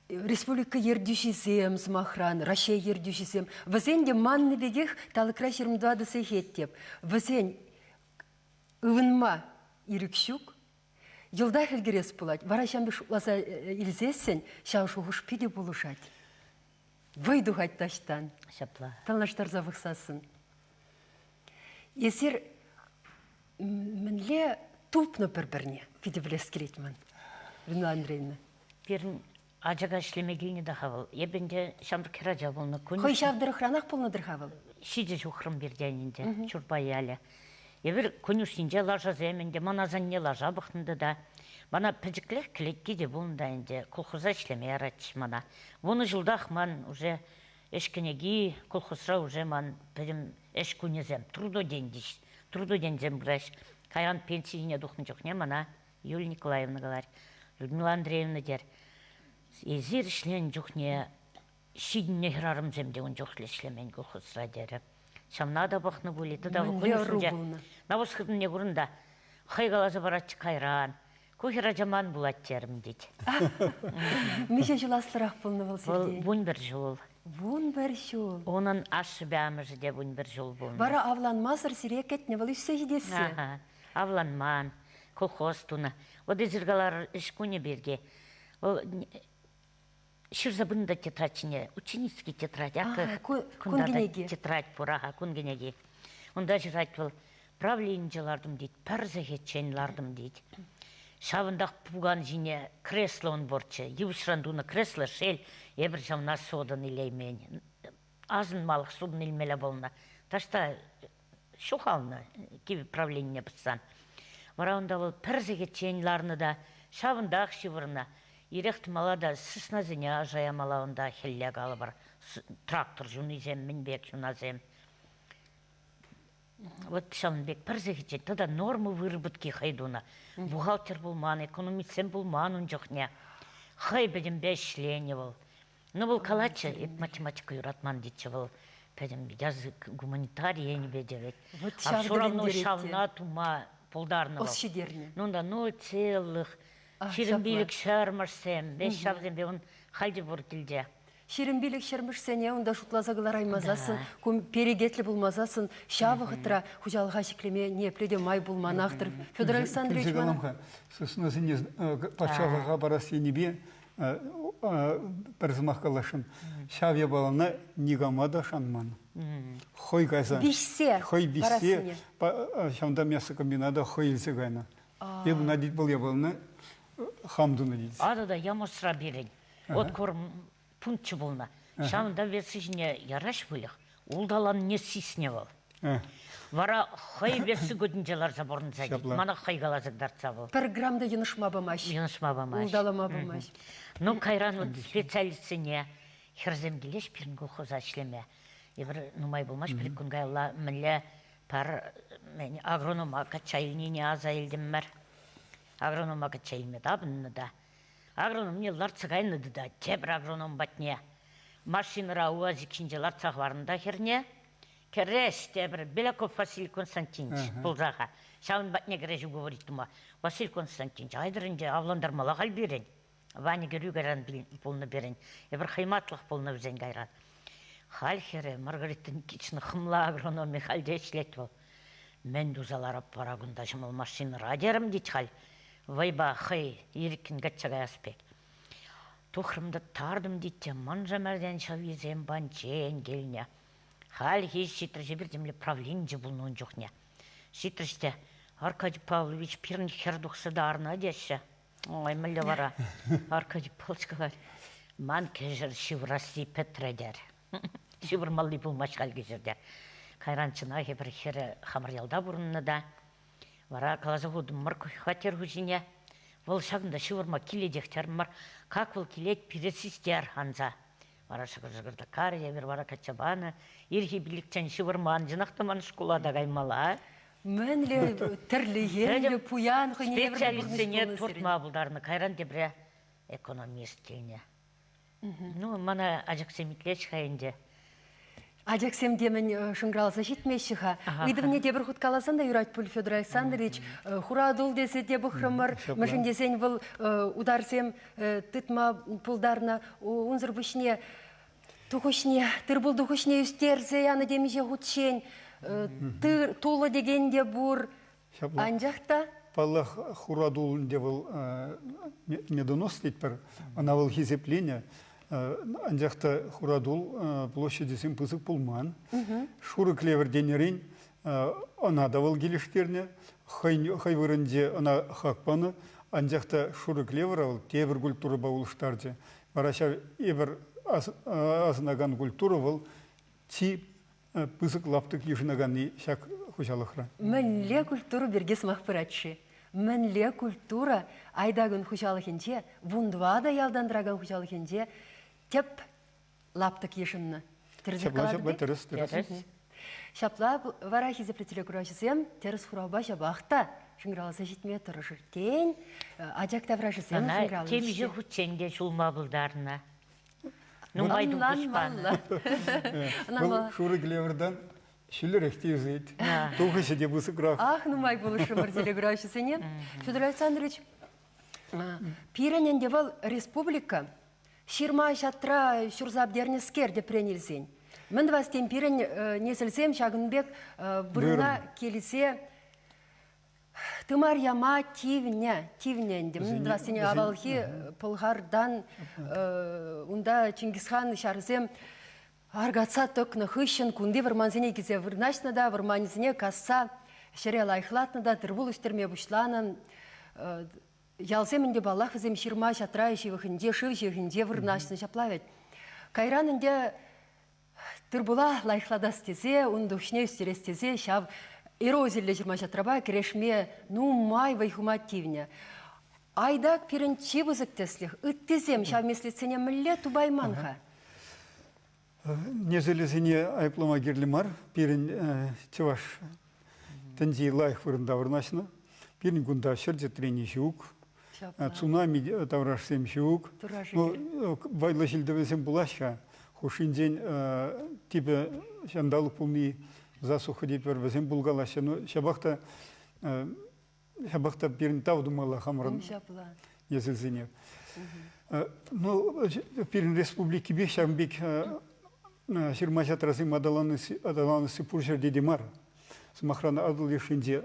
Республика ертӳҫисем, сӑмахран, Раҫҫей ертӳҫисем, вӗсен те маннӑ пекех талӑкра 24 сехет теп. Вӗсен ывӑнма ирӗк ҫук. Йӑлтах ӗлкӗрес пулать. Вара ҫам пек шутласа илсессӗн ҫав шухӑш питӗ пулӑшать. Вӑй тухать таҫтан. Ҫапла. Танлаштарса пӑхсассӑн. Эсир мӗнле тупнӑ пӗр-пӗрне? Питӗ пӗлес килет ман, Людмила Андреевна. Пирӗн ачака ӗҫлеме килнӗ та-ха вӑл. Эпӗ ӗнтӗ ҫамрӑк хӗрача пулнӑ. Хӑй ҫав тӑрӑхранах пулнӑ-тӑр-ха вӑл? Ҫичӗ ҫухрӑм пиртен ӗнтӗ, Чурпай ялӗ. Эпир конюшнинче лашасем ӗнтӗ, ман асанне лаша пӑхнӑ та. Мана пӗчӗклех кӗлетки те пулнӑ та ӗнтӗ, колхоза ӗҫлеме яратчӗҫ мана. Вунӑ ҫултах ман уже ӗҫ кӗнеки, колхозра уже ман пӗтӗм ӗҫ кунӗсем, трудодень теҫ, трудоденьсем пыраҫ. Кайран пенси ҫине тухнӑ чухне мана Юлия Николаевна калать, Людмила Андреевна тер, эсир ӗҫленӗ чухне ҫитӗннӗ хӗрарӑмсем те ун чухлӗ ӗҫлемен колхозра терӗ. Ҫавна та пӑхнӑ пулӗ. Тата Мӗнле пулнӑ? Навус хытӑнне курӑн та хӑй каласа паратчӗ кайран. Ку хӗрача ман пулать терӗм тет. Миҫе ҫул аслӑрах пулнӑ вӑл сиртен? Вӑл 11 ҫул. 11 ҫул. Унӑн ашшӗпе амӑшӗ те 11 ҫул пулнӑ. Вара авланмасӑр сире кӗтнӗ вӑл ӳссе ҫитессе. Аха. Авланман, колхоз тунӑ. Вот эсир каларӑр ӗҫ кунӗ пирки. Вӑл ҫырса пынӑ та тетрадь ҫине, ученицкий тетрадь, акӑ кун кӗнеки. Тетрадь пур, аха, кун кӗнеки. Унта ҫырать вӑл, правленинче лартӑм тет, пӗр сехетчен лартӑм тет. Ҫавӑнтах пукан ҫине кресло ун пурччӗ, йывӑҫран тунӑ кресло, шел, эпир ҫавна сотӑн илеймен. Асӑнмалӑх сутӑн илмелле пулнӑ. Таҫта ҫухалнӑ кивӗ правленине пӑссан. Вара унта вӑл пӗр сехетчен ларнӑ та ҫавӑнтах ҫывӑрнӑ. Ирех тӑмалла та сыснасене ӑша ямалла унта хӗлле калӑпӑр. Трактор ҫунисем, мӗн пек ҫунасем. Вот ҫавӑн пек пӗр сехетчен тата норма выработки хӑй тунӑ. Бухгалтер пулман, экономистсем пулман ун чухне. Хӑй пӗтӗмпе ӗҫленӗ вӑл. Ну, вӑл калатчӗ, эп математика юратман тетчӗ вӑл. Пӗтӗм язык гуманитари енӗпе те вӗт. Вот А все равно ҫавна тума пултарнӑ вӑл. Ӑс ҫитернӗ. Ну да, ну целых, 25 ҫӗрмӗшсем, веҫ ҫавсемпе он халь те пур килте. 25 ҫӗрмӗшсене унта шутласа кӑлараймасассӑн, кун перекетлӗ пулмасассӑн ҫав вӑхӑтра хуҫалӑха ҫӗклеме ниепле те май пулманах-тӑр. Федор Александрович мана... Сыснасене патшалӑха парас енӗпе пӗр сӑмах каласшӑн. Ҫав япалана никама та шанман. Хӑй кайса. Виҫсе. Хӑй виҫсе. Ҫавӑнта мясокомбината хӑй илсе кайнӑ. Эп ӑна вӑл япалана хам тунӑ тет. Атӑ та ямӑсра пирӗн. Откорм пункчӗ пулнӑ. Ҫавӑнта весси ҫине яраҫ выльӑх. Улталанне сиснӗ вӑл. Вара хӑй весси кутӗнче ларса пурӑнса килет. Мана хӑй каласа кӑтартса вӑл. Пӗр грамм та йӑнӑшма памасть. Йӑнӑшма памасть. Улталама памасть. Ну, кайран вот специалистсене хӗрсем килеҫ пирӗн колхоза ӗҫлеме. Эпир нумай пулмасть пӗр кун каялла мӗнле пӗр агронома качча илнине аса илтӗмӗр. Агронома кӗтсе илме тапӑннӑ та. Агрономне лартса кайнӑ та тепӗр агроном патне. Машинӑра УАЗик ҫинче лартса хӑварнӑ та хӗрне. Кӗреш тепӗр Беляков Василий Константинович пулса-ха. Ҫавӑн патне кӗрешӳ говорит тума. Василий Константинович, айтӑр ӗнтӗ авлантармалла халь пирӗн. Ваня кӗрӳ кайран пулнӑ пирӗн. Эпир хӑйматлӑх пулнӑ вӗсен кайран. Халь хӗрӗ Маргарита Никитична хӑмла агрономӗ халь те ӗҫлет вӑл. Мӗн туса ларап вара кунта ҫӑмӑл машинӑра терӗм тет халь. Вӑйпа хӑй ирӗккӗн качча каяс пек. Тухрӑм та тартӑм тет те мӑн ӗмӗртен ҫӑвисем панчен килнӗ. Хальхи ҫитрӗҫ эпир темле правленчӗ пулнӑ ун чухне. Ҫитрӗҫ те Аркадий Павлович пирӗн хӗр тухса тарнӑ теҫҫӗ. Ой, мӗнле вара? Аркадий Павлович калать, ман кӗҫӗр ҫывӑрасси пӗтрӗ терӗ. Ҫывӑрмалли пулмасть халь кӗҫӗр те. Кайран чӑнах эпир хӗрӗ хамӑр ялта пурӑннӑ та. Вара каласа хутӑмӑр хваттер хуҫине. Вӑл ҫакӑнта ҫывӑрма килетех терӗмӗр. Как вӑл килет, пире систер анса. Вара шӑкӑр-шӑкӑр тӑккарӗ, эпир вара качча панӑ. Ирхи пилӗкчен ҫывӑрман, чӑнах та ман шкула та каймалла. Мӗнле тӗрлӗ енлӗ пуян хӑйне евӗрлӗ Специалистсене туртма пултарнӑ. Кайран тепре экономист килнӗ. Ну, мана ачаксем итлеҫ-ха ӗнтӗ. Ачаксем темӗн шӑнкӑравласа ҫитмеҫҫӗ-ха. Ыйтӑвне тепӗр хут каласан та юрать пуль, Федор Александрович. Хура тул тесе те пӑхрӑмӑр. Мӗншӗн тесен вӑл утарсем тытма пултарнӑ. Унсӑр пуҫне тухӑҫне, тыр-пул тухӑҫне ӳстерсе янӑ темиҫе хутчен. Тыр, тулӑ текен те пур. Анчах та Паллах, хура тул ӗнтӗ вӑл медонос тетпӗр. Ӑна вӑл хисепленӗ. Анчах та хура тул площадӗсем пысӑк пулман. Шурӑ клевер тенӗрен ӑна та вӑл килӗштернӗ. Хӑй вырӑнче ӑна хак панӑ. Анчах та шурӑ клевера вӑл тепӗр культурӑпа улӑштарчӗ. Вара ҫав эпир асӑнакан культура вӑл чи пысӑк лаптӑк йышӑнаканни ҫак хуҫалӑхра. Мӗнле культура пирки сӑмах пырать-ши? Мӗнле культура Айдакӑн хуҫалӑхӗнче, вунтӑватӑ ялтан тӑракан хуҫалӑхӗнче тӗп лаптӑк йышӑннӑ? Тӗрӗсех калатӑп-и? Тӗрӗс, тӗрӗс. Ҫапла вара хисеплӗ телекуравҫӑсем тӗрӗс хуравпа ҫапах та шӑнкӑравласа ҫитме тӑрӑшӑр. Тен, ачак таврашӗсем шӑнкӑравлӗҫ. Темиҫе хутчен те ҫулма пултарнӑ. Нумай тухӑҫ панӑ. Вӑл шурӑ клевертан ҫӳллӗрех те ӳсет. Тухӑҫӗ те пысӑкрах. Ах, нумай пулӑшрӑмӑр телеграфҫӑсене. Федор Александрович, пирӗн ӗнтӗ вӑл республика ҫырма-ҫатра ҫурса пӗтернӗскер тӗпрен илсен. Мӗн тӑвас тен, пирӗн несӗлсем ҫакӑн пек вырӑна килсе Тымар яма тивнӗ, тивнӗ ӗнтӗ. Мӗн авалхи Пӑлхартан унта Чингисхан ҫарӗсем аркатса тӑкнӑ хыҫҫӑн кунти вӑрмансене килсе вырнаҫнӑ та вӑрманӗсене касса ҫӗре лайӑхлатнӑ та тырпул ӳстерме пуҫланӑ. Ялсем ӗнтӗ паллах вӗсем ҫырма-ҫатра ҫывӑхӗнче, шыв ҫывӑхӗнче вырнаҫнӑ ҫапла вӗт. Кайран ӗнтӗ Тырпула лайӑхлатас тесе, ун тухӑҫне ӳстерес тесе ҫав эрозиллӗ ҫырма-ҫатрапа кӗрешме нумай вӑй хума тивнӗ. Айдак пирӗн чи пысӑк тӗслӗх. Ыттисем ҫав меслетсене мӗнле тупайман-ха? Несӗлӗсене айӑплама кирлӗ мар. Пирӗн чӑваш тӗнчи лайӑх вырӑнта вырнаҫнӑ. Пирӗн кунта ҫӗр чӗтрени ҫук. Цунами таврашсем ҫук. Ну, вӑйлӑ ҫил-тӑвӗсем пулаҫ-ха. Хушшинчен типӗ ҫанталӑк пулни засуха тетпӗр, вӗсем пулкалаҫҫӗ. Но ҫапах та пирӗн тав тумалла хамӑрӑн несӗлсене. Ну, пирӗн республикипе ҫавӑн пек ҫырма-ҫатрасем аталанасси пур ҫӗрте те мар. Сӑмахран, Атӑл йышшинче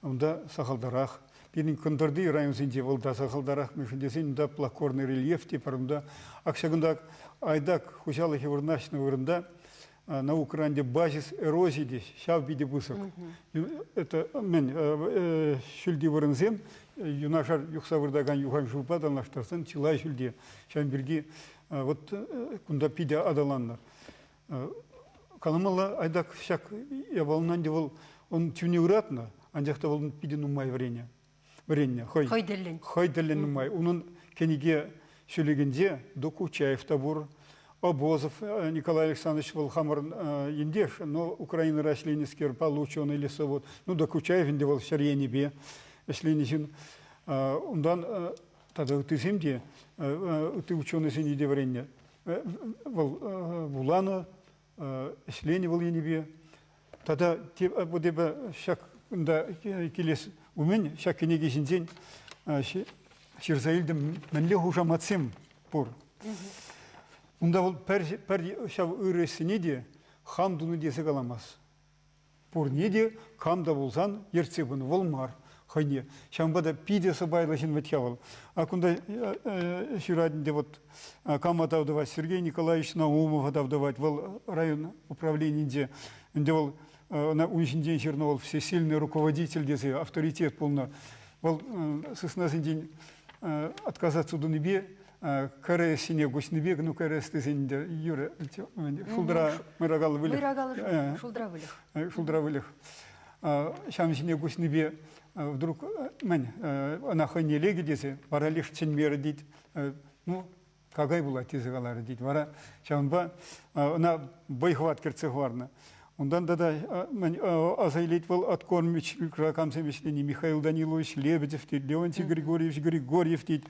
унта сахалтарах. Пирӗн кӑнтӑрти районсенче вӑл та сахалтарах, мӗншӗн тесен унта плакорный рельеф те пӗр унта. Ак ҫакӑнта Айдак хуҫалӑхӗ вырнаҫнӑ вырӑнта наукӑра ӗнтӗ базис эрозии те ҫав питӗ пысӑк. Это мӗн ҫӳлти вырӑнсем юнашар юхса выртакан юхан шывпа танлаштарсан чылай ҫӳлте. Ҫавӑн пирки вот кунта питӗ аталаннӑ. Каламалла, айдак ҫак япалана ӗнтӗ вӑл он чунӗ ыратнӑ, анчах та вӑл питӗ нумай вӗреннӗ. Вӗреннӗ хӑй. Хӑй тӗллӗн. Хӑй тӗллӗн нумай. Унӑн кӗнеке ҫӳлӗкӗнче Докучаев та пур, Обозов Николай Александрович вӑл хамӑрӑн ентеш, но Украинӑра ӗҫленӗскер, паллӑ ученый лесовод. Ну, Докучаев ӗнтӗ вӑл ҫӗр енӗпе ӗҫленӗ ҫын. Унтан тата ыттисем те, ытти ученӑйсене те вӗреннӗ. Вӑл вуланӑ, ӗҫленӗ вӑл енӗпе. Тата вот эпӗ ҫак кунта килес умӗн ҫак кӗнеке ҫинчен ҫырса илтӗм, мӗнле хушаматсем пур. Унта вӑл пӗр, пӗр ҫав ырӑ ӗҫсене те хам тунӑ тесе каламас. Пурне те кам та пулсан ертсе пынӑ, вӑл мар хӑйне. Ҫавӑнпа та питӗ сӑпайлӑ ҫын вӗт-ха вӑл. А кунта ҫырать ӗнтӗ вот кама тав тӑвать Сергей Николаевич Наумова тав тӑвать. Вӑл район управленийӗнче ӗнтӗ вӑл ӑна ун ҫинчен ҫырнӑ вӑл всесильный руководитель тесе авторитет пулнӑ. Вӑл сыснасенчен отказаться тунипе КРС-сене куҫнипе, ну КРС тесен ӗнтӗ юрӗ шултра мӑйракаллӑ выльӑх. Мӑйракаллӑ шултра выльӑх. Шултра выльӑх. Ҫавӑн ҫине куҫнипе вдруг мӗн ӑна хӑйне лекӗ тесе вара леш чӗнмерӗ тет. Ну, какай пулать тесе каларӗ тет. Вара ҫавӑнпа ӑна вӑй-хӑват кӗртсе хӑварнӑ. Унтан тата мӗн аса илет вӑл откормич камсем ӗҫлени Михаил Данилович Лебедев тет, Леонтий Григорьевич Григорьев тет.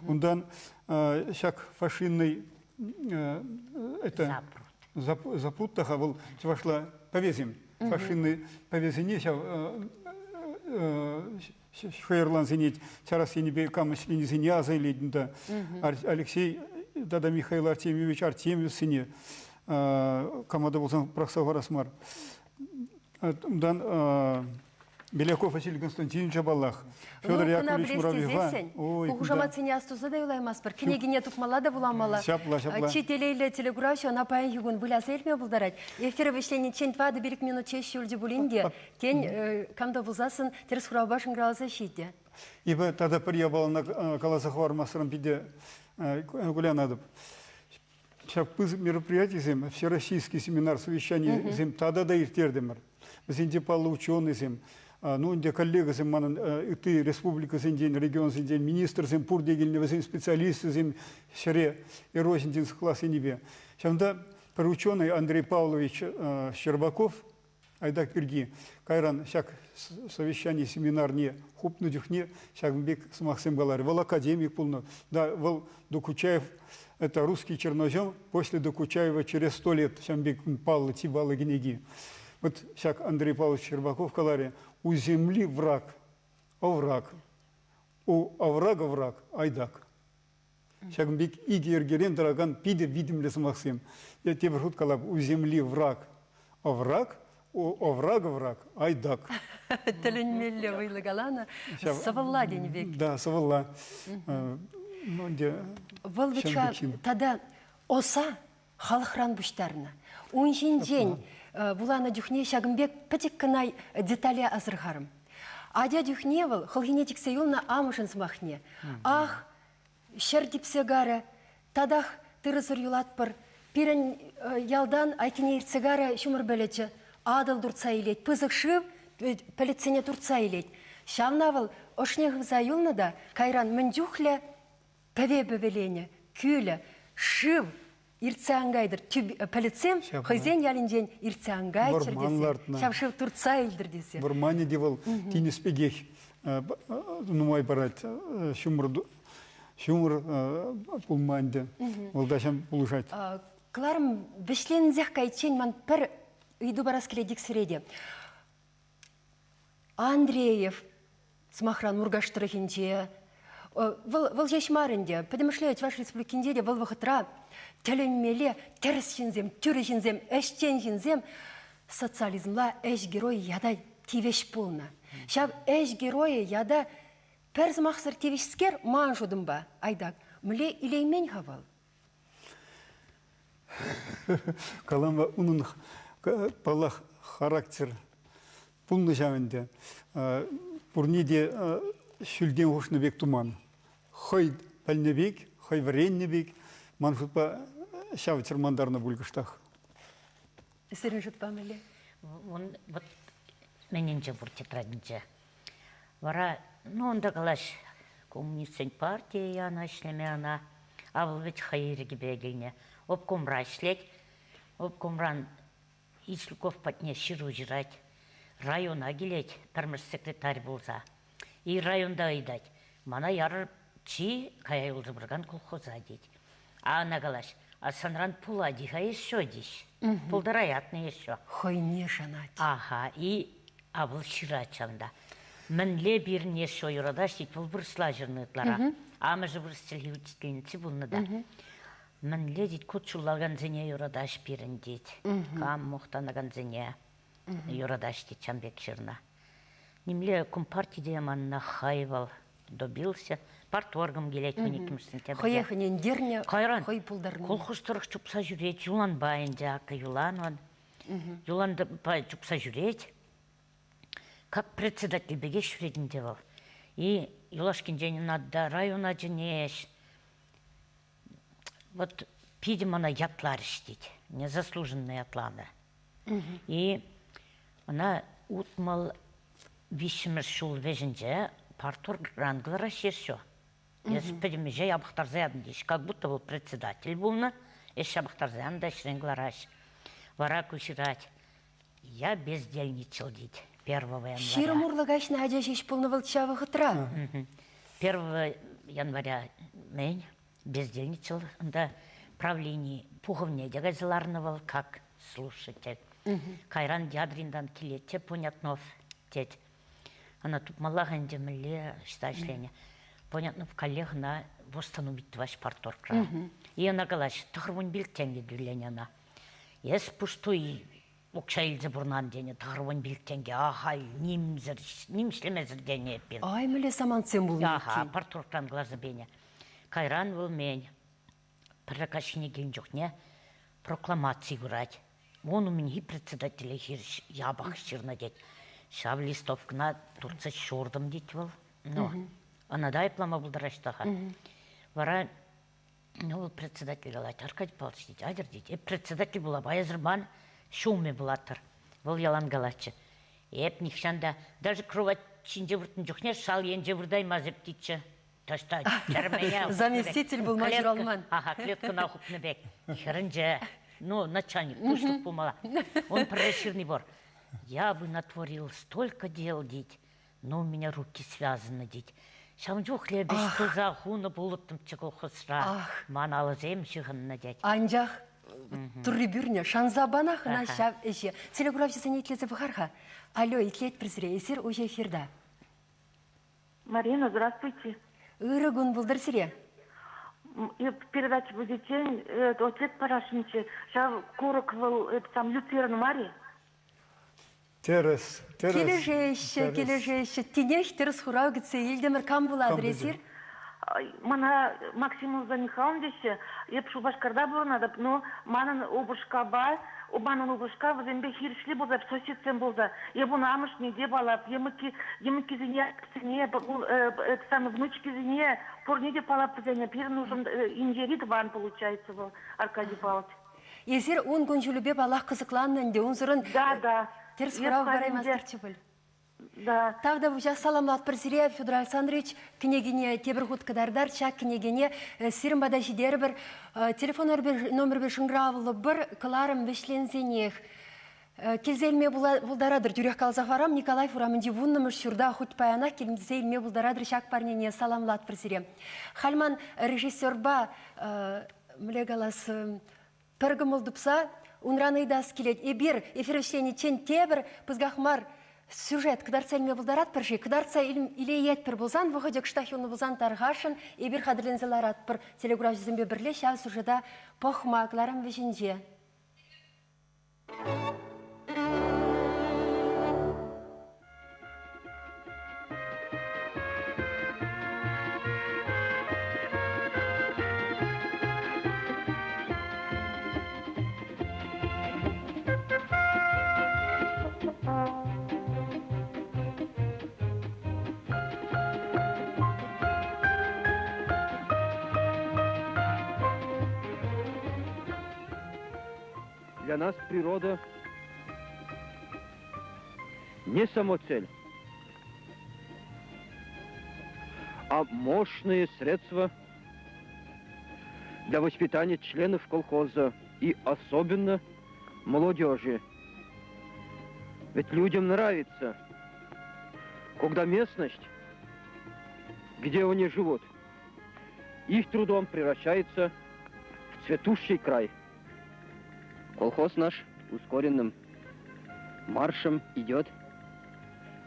Унтан ҫак фашинный это запрут-та-ха вӑл чӑвашла пӗвесем. Фашинный пӗвесене ҫав хӑйӑрлансене чарас енӗпе кам ӗҫленисене аса илет унта. Алексей тата Михаил Артемьевич Артемьевсене кама та пулсан пӑрахса хӑварас мар. Унтан Беляков Василий Константиновича паллах. Федор Яковлевич Муравьева. Ку хушаматсене астуса та юлаймастпӑр. Кӗнекене тупмалла та вуламалла. Ҫапла, ҫапла. Чи телейлӗ телекуравҫӑ ӑна паянхи кун выляса илме пултарать. Эфир вӗҫлениччен 4-5 минут ҫеҫ юлчӗ пулин те, Тен, кам та пулсассӑн тӗрӗс хуравпа шӑнкӑравласа ҫитӗ. Эпӗ тата пӗр япалана каласа хӑвармасран питӗ кулянатӑп. Ҫак пысӑк мероприятисем, всероссийский семинар совещанисем тата та ирттертӗмӗр. Вӗсенче паллӑ ученӑйсем, ну ӗнтӗ коллегӑсем манӑн ытти республикӑсенчен, регионсенчен министрсем пурте килнӗ, вӗсен специалисчӗсем ҫӗре эрозинчен сыхлас енӗпе. Ҫавӑнта пӗр ученый Андрей Павлович Щербаков Айдак пирки кайран ҫак совещани семинарне хупнӑ чухне ҫакӑн пек сӑмахсем каларӗ. Вӑл академик пулнӑ. Да, вӑл Докучаев, это русский чернозем, после Докучаева через сто лет ҫавӑн пек паллӑ, чи паллӑ кӗнеки. Вот ҫак Андрей Павлович Щербаков каларӗ, у земли враг, овраг, у оврага враг, Айдак. Ҫакӑн пек икӗ йӗркерен тӑракан питӗ витӗмлӗ сӑмахсем. Я тепӗр хут калап, у земли враг, овраг, у оврага враг, айдак. Тӗлӗнмелле вӑйлӑ каланӑ. Сӑвӑлла тенӗ пек. Да, сӑвӑлла. Ну, ӗнтӗ Вӑл вӗт-ха тата оса халӑхран пуҫтарнӑ. Ун ҫинчен вуланӑ чухне ҫакӑн пек пӗчӗк кӑна детале асӑрхарӑм. Атя чухне вӑл хӑлхине чиксе юлнӑ амӑшӗн сӑмахне. Ах, ҫӗр типсе карӗ, татах тырӑсӑр юлатпӑр. Пирӗн ялтан айккине иртсе карӗ ҫумӑр пӗлӗчӗ. Атӑл туртса илет, пысӑк шыв пӗлӗтсене туртса илет. Ҫавна вӑл ӑшне хывса юлнӑ та кайран мӗн чухлӗ пӗве пӗвеленӗ, кӳлӗ, шыв иртсе ан кайтӑр. Пӗлӗтсем хӑйсен ялӗнчен иртсе ан кайччӑр тесе, ҫав шыв туртса илтӗр тесе. Вӑрманӗ те вӑл тинӗс пекех нумай парать. Ҫумӑр ҫумӑр пулма ӗнтӗ. Вӑл та ҫам пулӑшать. Кӑларӑм вӗҫленсех кайиччен ман пӗр ыйту парас килет иксӗре те. Андреев, сӑмахран, Муркаш тӑрӑхӗнче, вӑл, вӑл ҫеҫ мар ӗнтӗ, пӗтӗмӗшле Чӑваш Республикинче те вӑл вӑхӑтра тӗлӗнмелле тӗрӗс ҫынсем, тӳрӗ ҫынсем, ӗҫчен ҫынсем социализмла ӗҫ геройӗ ята тивӗҫ пулнӑ. Ҫав ӗҫ геройӗ ята пӗр сӑмахсӑр тивӗҫскер ман шутӑмпа, Айдак, мӗнле илеймен-ха вӑл? Калама унӑн, паллах, характер пулнӑ ҫав ӗнтӗ. Пурне те ҫӳлтен хушнӑ пек туман. Хӑй пӗлнӗ пек, хӑй вӗреннӗ пек, ман шутпа, ҫав чӑрмантарнӑ пуль кӑштах. Сирӗн шутпа мӗнле? Он вот мӗнӗнче пур тетрадӗнче. Вара, ну, унта калаҫ, коммунистсен партийӗ янӑ ӗҫлеме ӑна. А вӑл вӗт хӑй ирӗкӗпе килнӗ. Обкомра ӗҫлет. Обкомран Ислюков патне ҫыру ҫырать. Района килет пӗрмӗш секретарь пулса. И районта ыйтать. Мана ярӑр чи кая юлса пыракан колхоза тет. А ӑна калаҫ, а санран пулать-и-ха еще теҫ. Пултараятны еще. Хӑйне шанать. Аха, и а вӑл ҫырать ҫавӑнта. Мӗнле пирӗн еще юратаҫ тет, вӑл вырӑсла ҫырнӑ ытларах. Амӑшӗ вырӑс чӗлхи учительници пулнӑ та. Мӗнле тет, кут ҫуллакансене юратаҫ пирӗн тет. Кам мухтанакансене юратаҫ тет, ҫавӑн пек ҫырнӑ. Нимле компарти те манна хай вӑл добился. Парторгом килет мӗн иккӗмӗш сентябрьте. Хӑех ӗнентернӗ, Кайран хӑй пултарнӑ. Колхоз тӑрӑх чупса ҫӳрет, юланпа ӗнтӗ, акӑ юлан он. Юланпа чупса ҫӳрет. Как председатель пекех ҫӳрет ӗнтӗ вӑл. И юлашкинчен ӑна да района чӗнеҫ. Вот питӗ мана ятларӗҫ тет. Незаслуженно ятланӑ. И ӑна 63-мӗш ҫул вӗҫӗнче парторгран кӑлараҫҫӗ все. Эс пӗтӗм ӗҫе япӑхтарса ятӑн теҫ. Как будто вӑл председатель пулнӑ, ӗҫ япӑхтарса янӑ та ӗҫрен кӑлараҫ. Вара ку ҫырать. Я бездельничал, тет, первого января. 20 урлӑ каҫнӑ ача ҫеҫ пулнӑ вӑл ҫав вӑхӑтра. Первого января мӗн бездельничал, унта правлени пухӑвне те кайса ларнӑ вӑл, как слушатель. Кайран Ядринтан килет те Понятнов тет. Ӑна тупмаллах ӗнтӗ мӗнле ӑҫта ӗҫленӗ. Понятнов каллех ӑна восстановить тӑваҫ парторгра. И ӑна калаҫ, 95 тенкӗ тӳленӗ ӑна. Эс пустуй укҫа илсе пурӑнан тенӗ, 95 тенкӗ. Ахаль нимсӗр, ним ӗҫлемесӗр тенӗ эппин. Ай, мӗнле самантсем пулнӑ Аха, парторгран кӑларса пенӗ. Кайран вӑл мен пӗрре каҫхине килнӗ чухне прокламаци курать. Ун умӗнхи председателе хирӗҫ япӑх ҫырнӑ тет. Ҫав листовкӑна туртса ҫуртӑм тет вӑл. Ну, ӑна та айӑплама пултараҫ та-ха. Вара ну, вӑл председатель калать, Аркадий Павлович тет, атьӑр тет, эп председатель пулап, а эсӗр ман ҫумӗ пулаттӑр. Вӑл ялан калатчӗ. Эп нихҫан та даже кровать ҫинче выртнӑ чухне шал енче выртаймасӑп тетчӗ. Таҫта тӗрмене Заместитель пулма ҫуралман. Аха, клеткӑна хупнӑ пек. Хӗрӗнче, ну, начальник, пуҫлӑх пулмалла. Он пӗрре ҫырни пур. Я бы натворил столько дел, тет, но у меня руки связаны, тет. Ҫавӑн чухлӗ ӗҫ туса хунӑ пулӑттӑмччӗ колхозра. Ман алӑсем ҫыхӑннӑ, тет. Анчах турри пӳрнӗ, шанса панах ӑна ҫав ӗҫе. Телекуравҫӑсене итлесе пӑхар-ха. Алло, итлетпӗр сире, эсир уҫӑ эфирта. Марина, здравствуйте. Ырӑ кун пултӑр сире. Передача будетен ответ парасшӑнччӗ. Ҫав курӑк вӑл это там люцерн мар-и? Тӗрӗс, тӗрӗс. Килӗшеҫҫӗ, килӗшеҫҫӗ. Тинех тӗрӗс хурав кӗтсе илтӗмӗр. Кам пулатӑр эсир? Мана Максимова Михайловна теҫҫӗ. Эп Шупашкарта пурӑнатӑп, но манӑн упӑшкапа, манӑн упӑшка вӗсемпе хирӗҫле пулса, соседсем пулса. Эп ун амӑшне те палап, йӑмӑкки, йӑмӑккисене, это самое, внучкисене, пурне те палап вӗсене. Пирӗн ушӑн инҫери тӑван получается вӑл, Аркадий Павлович. Эсир ун кун-ҫулӗпе паллах кӑсӑкланнӑ ӗнтӗ, унсӑрӑн Да, да. тӗрӗс хурав параймастӑрччӗ пуль. Да. Тавтапуҫах саламлатпӑр сире, Федор Александрович. Кӗнекине тепӗр хут кӑтартар. Ҫак кӗнекене сирӗн пата ҫитерӗпӗр. Телефон номерӗпе шӑнкӑравлӑпӑр. Кӑларӑм вӗҫленсенех. Килсе илме пултаратӑр. Тӳрех каласа хӑварам, Николаев урамӗнчи вуннӑмӗш ҫурта хуть паянах килсе илме пултаратӑр ҫак парнене. Саламлатпӑр сире. Халь ман режиссерпа, мӗнле калас, пӗр кӑмӑл тупса унран ыйтас килет. Эпир эфир вӗҫлениччен тепӗр пысӑках мар сюжет кӑтартса илме пултаратпӑр-ши? Кӑтартса илеетпӗр пулсан, вӑхӑчӗ кӑштах юлнӑ пулсан тархасшӑн эпир хатӗрленсе ларатпӑр телекуравҫӑсемпе пӗрле ҫав сюжета пӑхма кӑларӑм вӗҫӗнче. Для нас природа не самоцель, а мощные средства для воспитания членов колхоза и особенно молодежи. Ведь людям нравится, когда местность где они живут, их трудом превращается в цветущий край. Колхоз наш ускоренным маршем идет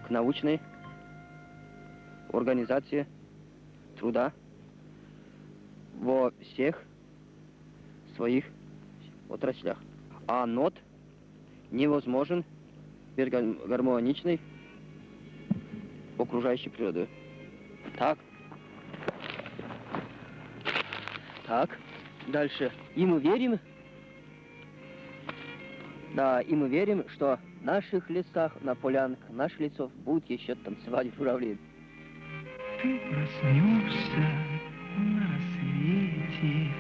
к научной организации труда во всех своих отраслях. А нот невозможен без гармоничной окружающей природы. Так. Так. Дальше. И мы верим, да, и мы верим, что в наших лесах, на полянах наших лесов будут еще танцевать журавли. Ты проснешься на рассвете,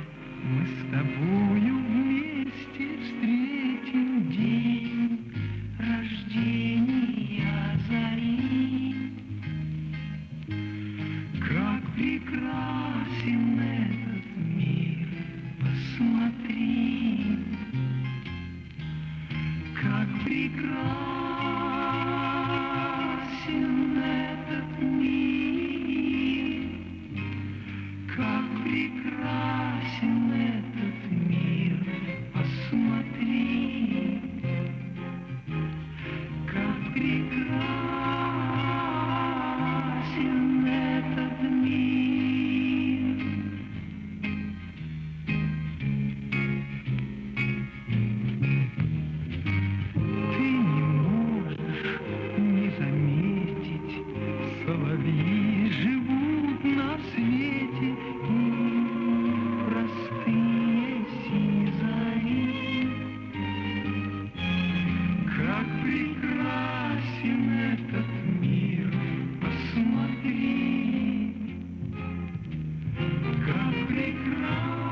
мы с тобою вместе встретим день рождения зари. Как прекрасен этот мир, посмотри, как прекрасен этот мир, как прекрасен этот мир, посмотри, как прекрасен этот мир. Ты не можешь не заметить, соловьи живут на свете и простые сизари. Как прекрасен этот мир, посмотри, как прекрасен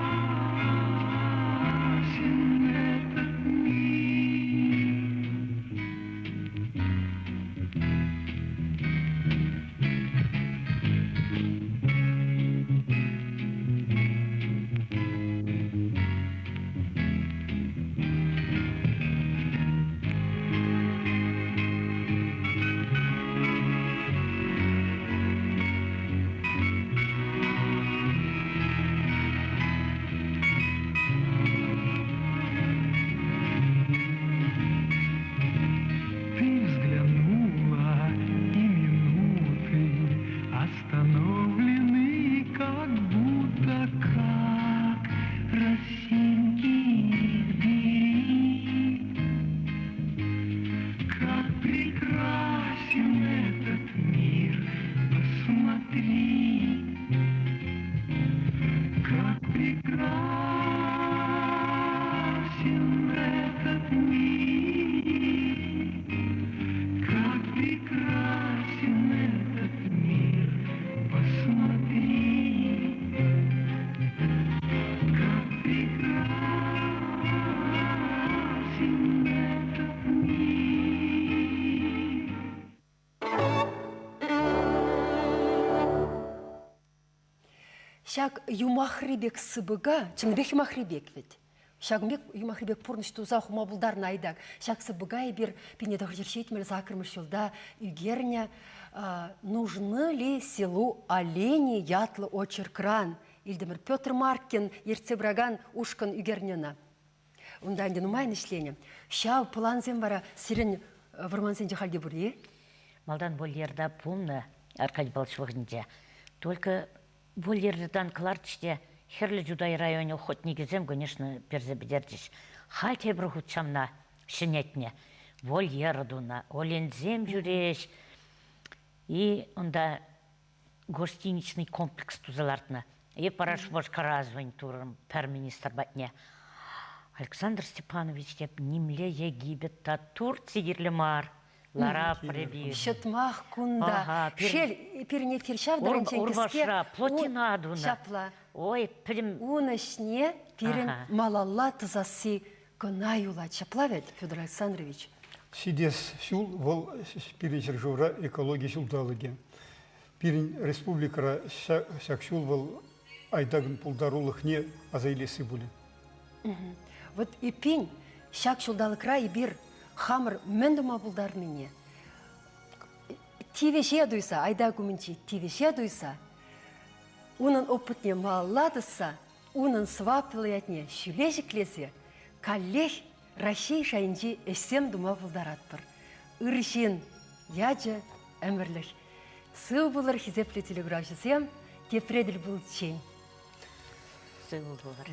этот мир. Ты взглянула, и минуты остановлены, как будто как росинки их бери. Как прекрасен этот мир, посмотри, как прекрасен этот мир, как прекрасен этот мир, посмотри, как прекрасен этот мир. Ҫак юмахри пек сыпӑка, чӑннипех юмахри пек вӗт. Ҫакӑн пек юмахри пек пурнӑҫ туса хума пултарнӑ Айдак. Ҫак сыпӑка эпир 1978 ҫулта ӳкернӗ «Нужны ли селу олени» ятлӑ очеркран илтӗмӗр. Петр Маркин ертсе пыракан ушкӑн ӳкернӗ ӑна. Унта ӗнтӗ нумайӑн ӗҫленӗ. Ҫав плансем вара сирӗн вӑрмансенче халь те пур-и? Малтан вольерта пулнӑ Аркадий Павлович вӑхӑтӗнче. Только вольертан кӑларчӗҫ те Хӗрлӗ Чутай районӗ охотникӗсем, конечно, персе пӗтерчӗҫ. Халь тепӗр хут ҫавна ҫӗнетнӗ. Вольер тунӑ, оленьсем ҫӳреҫ. И унта гостиничный комплекс туса лартнӑ. И пара Шупашкара звонить турӑм пӗр министр патне. Александр Степанович теп нимле Египет та Турци кирлӗ мар. Лара прибир. Ҫӑтмах кунта. Шел, пирӗн эфир ҫав тӑрӑнчен кӗске. Урвашра плотина тунӑ. Ҫапла. Ой, пӗтӗм... Ун ӗҫне пирӗн малалла тӑсасси кӑна юлать. Ҫапла вӗт, Федор Александрович? Ҫитес ҫул вӑл пирӗн ҫӗршывра экологи ҫулталӑкӗ. Пирӗн республикӑра ҫак ҫул вӑл Айдакӑн пултарулӑхне аса илесси пулӗ. Вот эппин ҫак ҫулталӑкра эпир хамӑр мӗн тума пултарнине тивӗҫе туйса, Айдак умӗнчи тивӗҫе туйса Унӑн опытне малалла тӑсса, унӑн сӑваплӑ ятне ҫӳле ҫӗклесе каллех Раҫҫей шайӗнчи ӗҫсем тума пултаратпӑр. Ыр ҫын ячӗ ӗмӗрлӗх. Сыв пулӑр, хисеплӗ телеграфҫӑсем, тепре тӗл пулччен. Сыв пулӑр.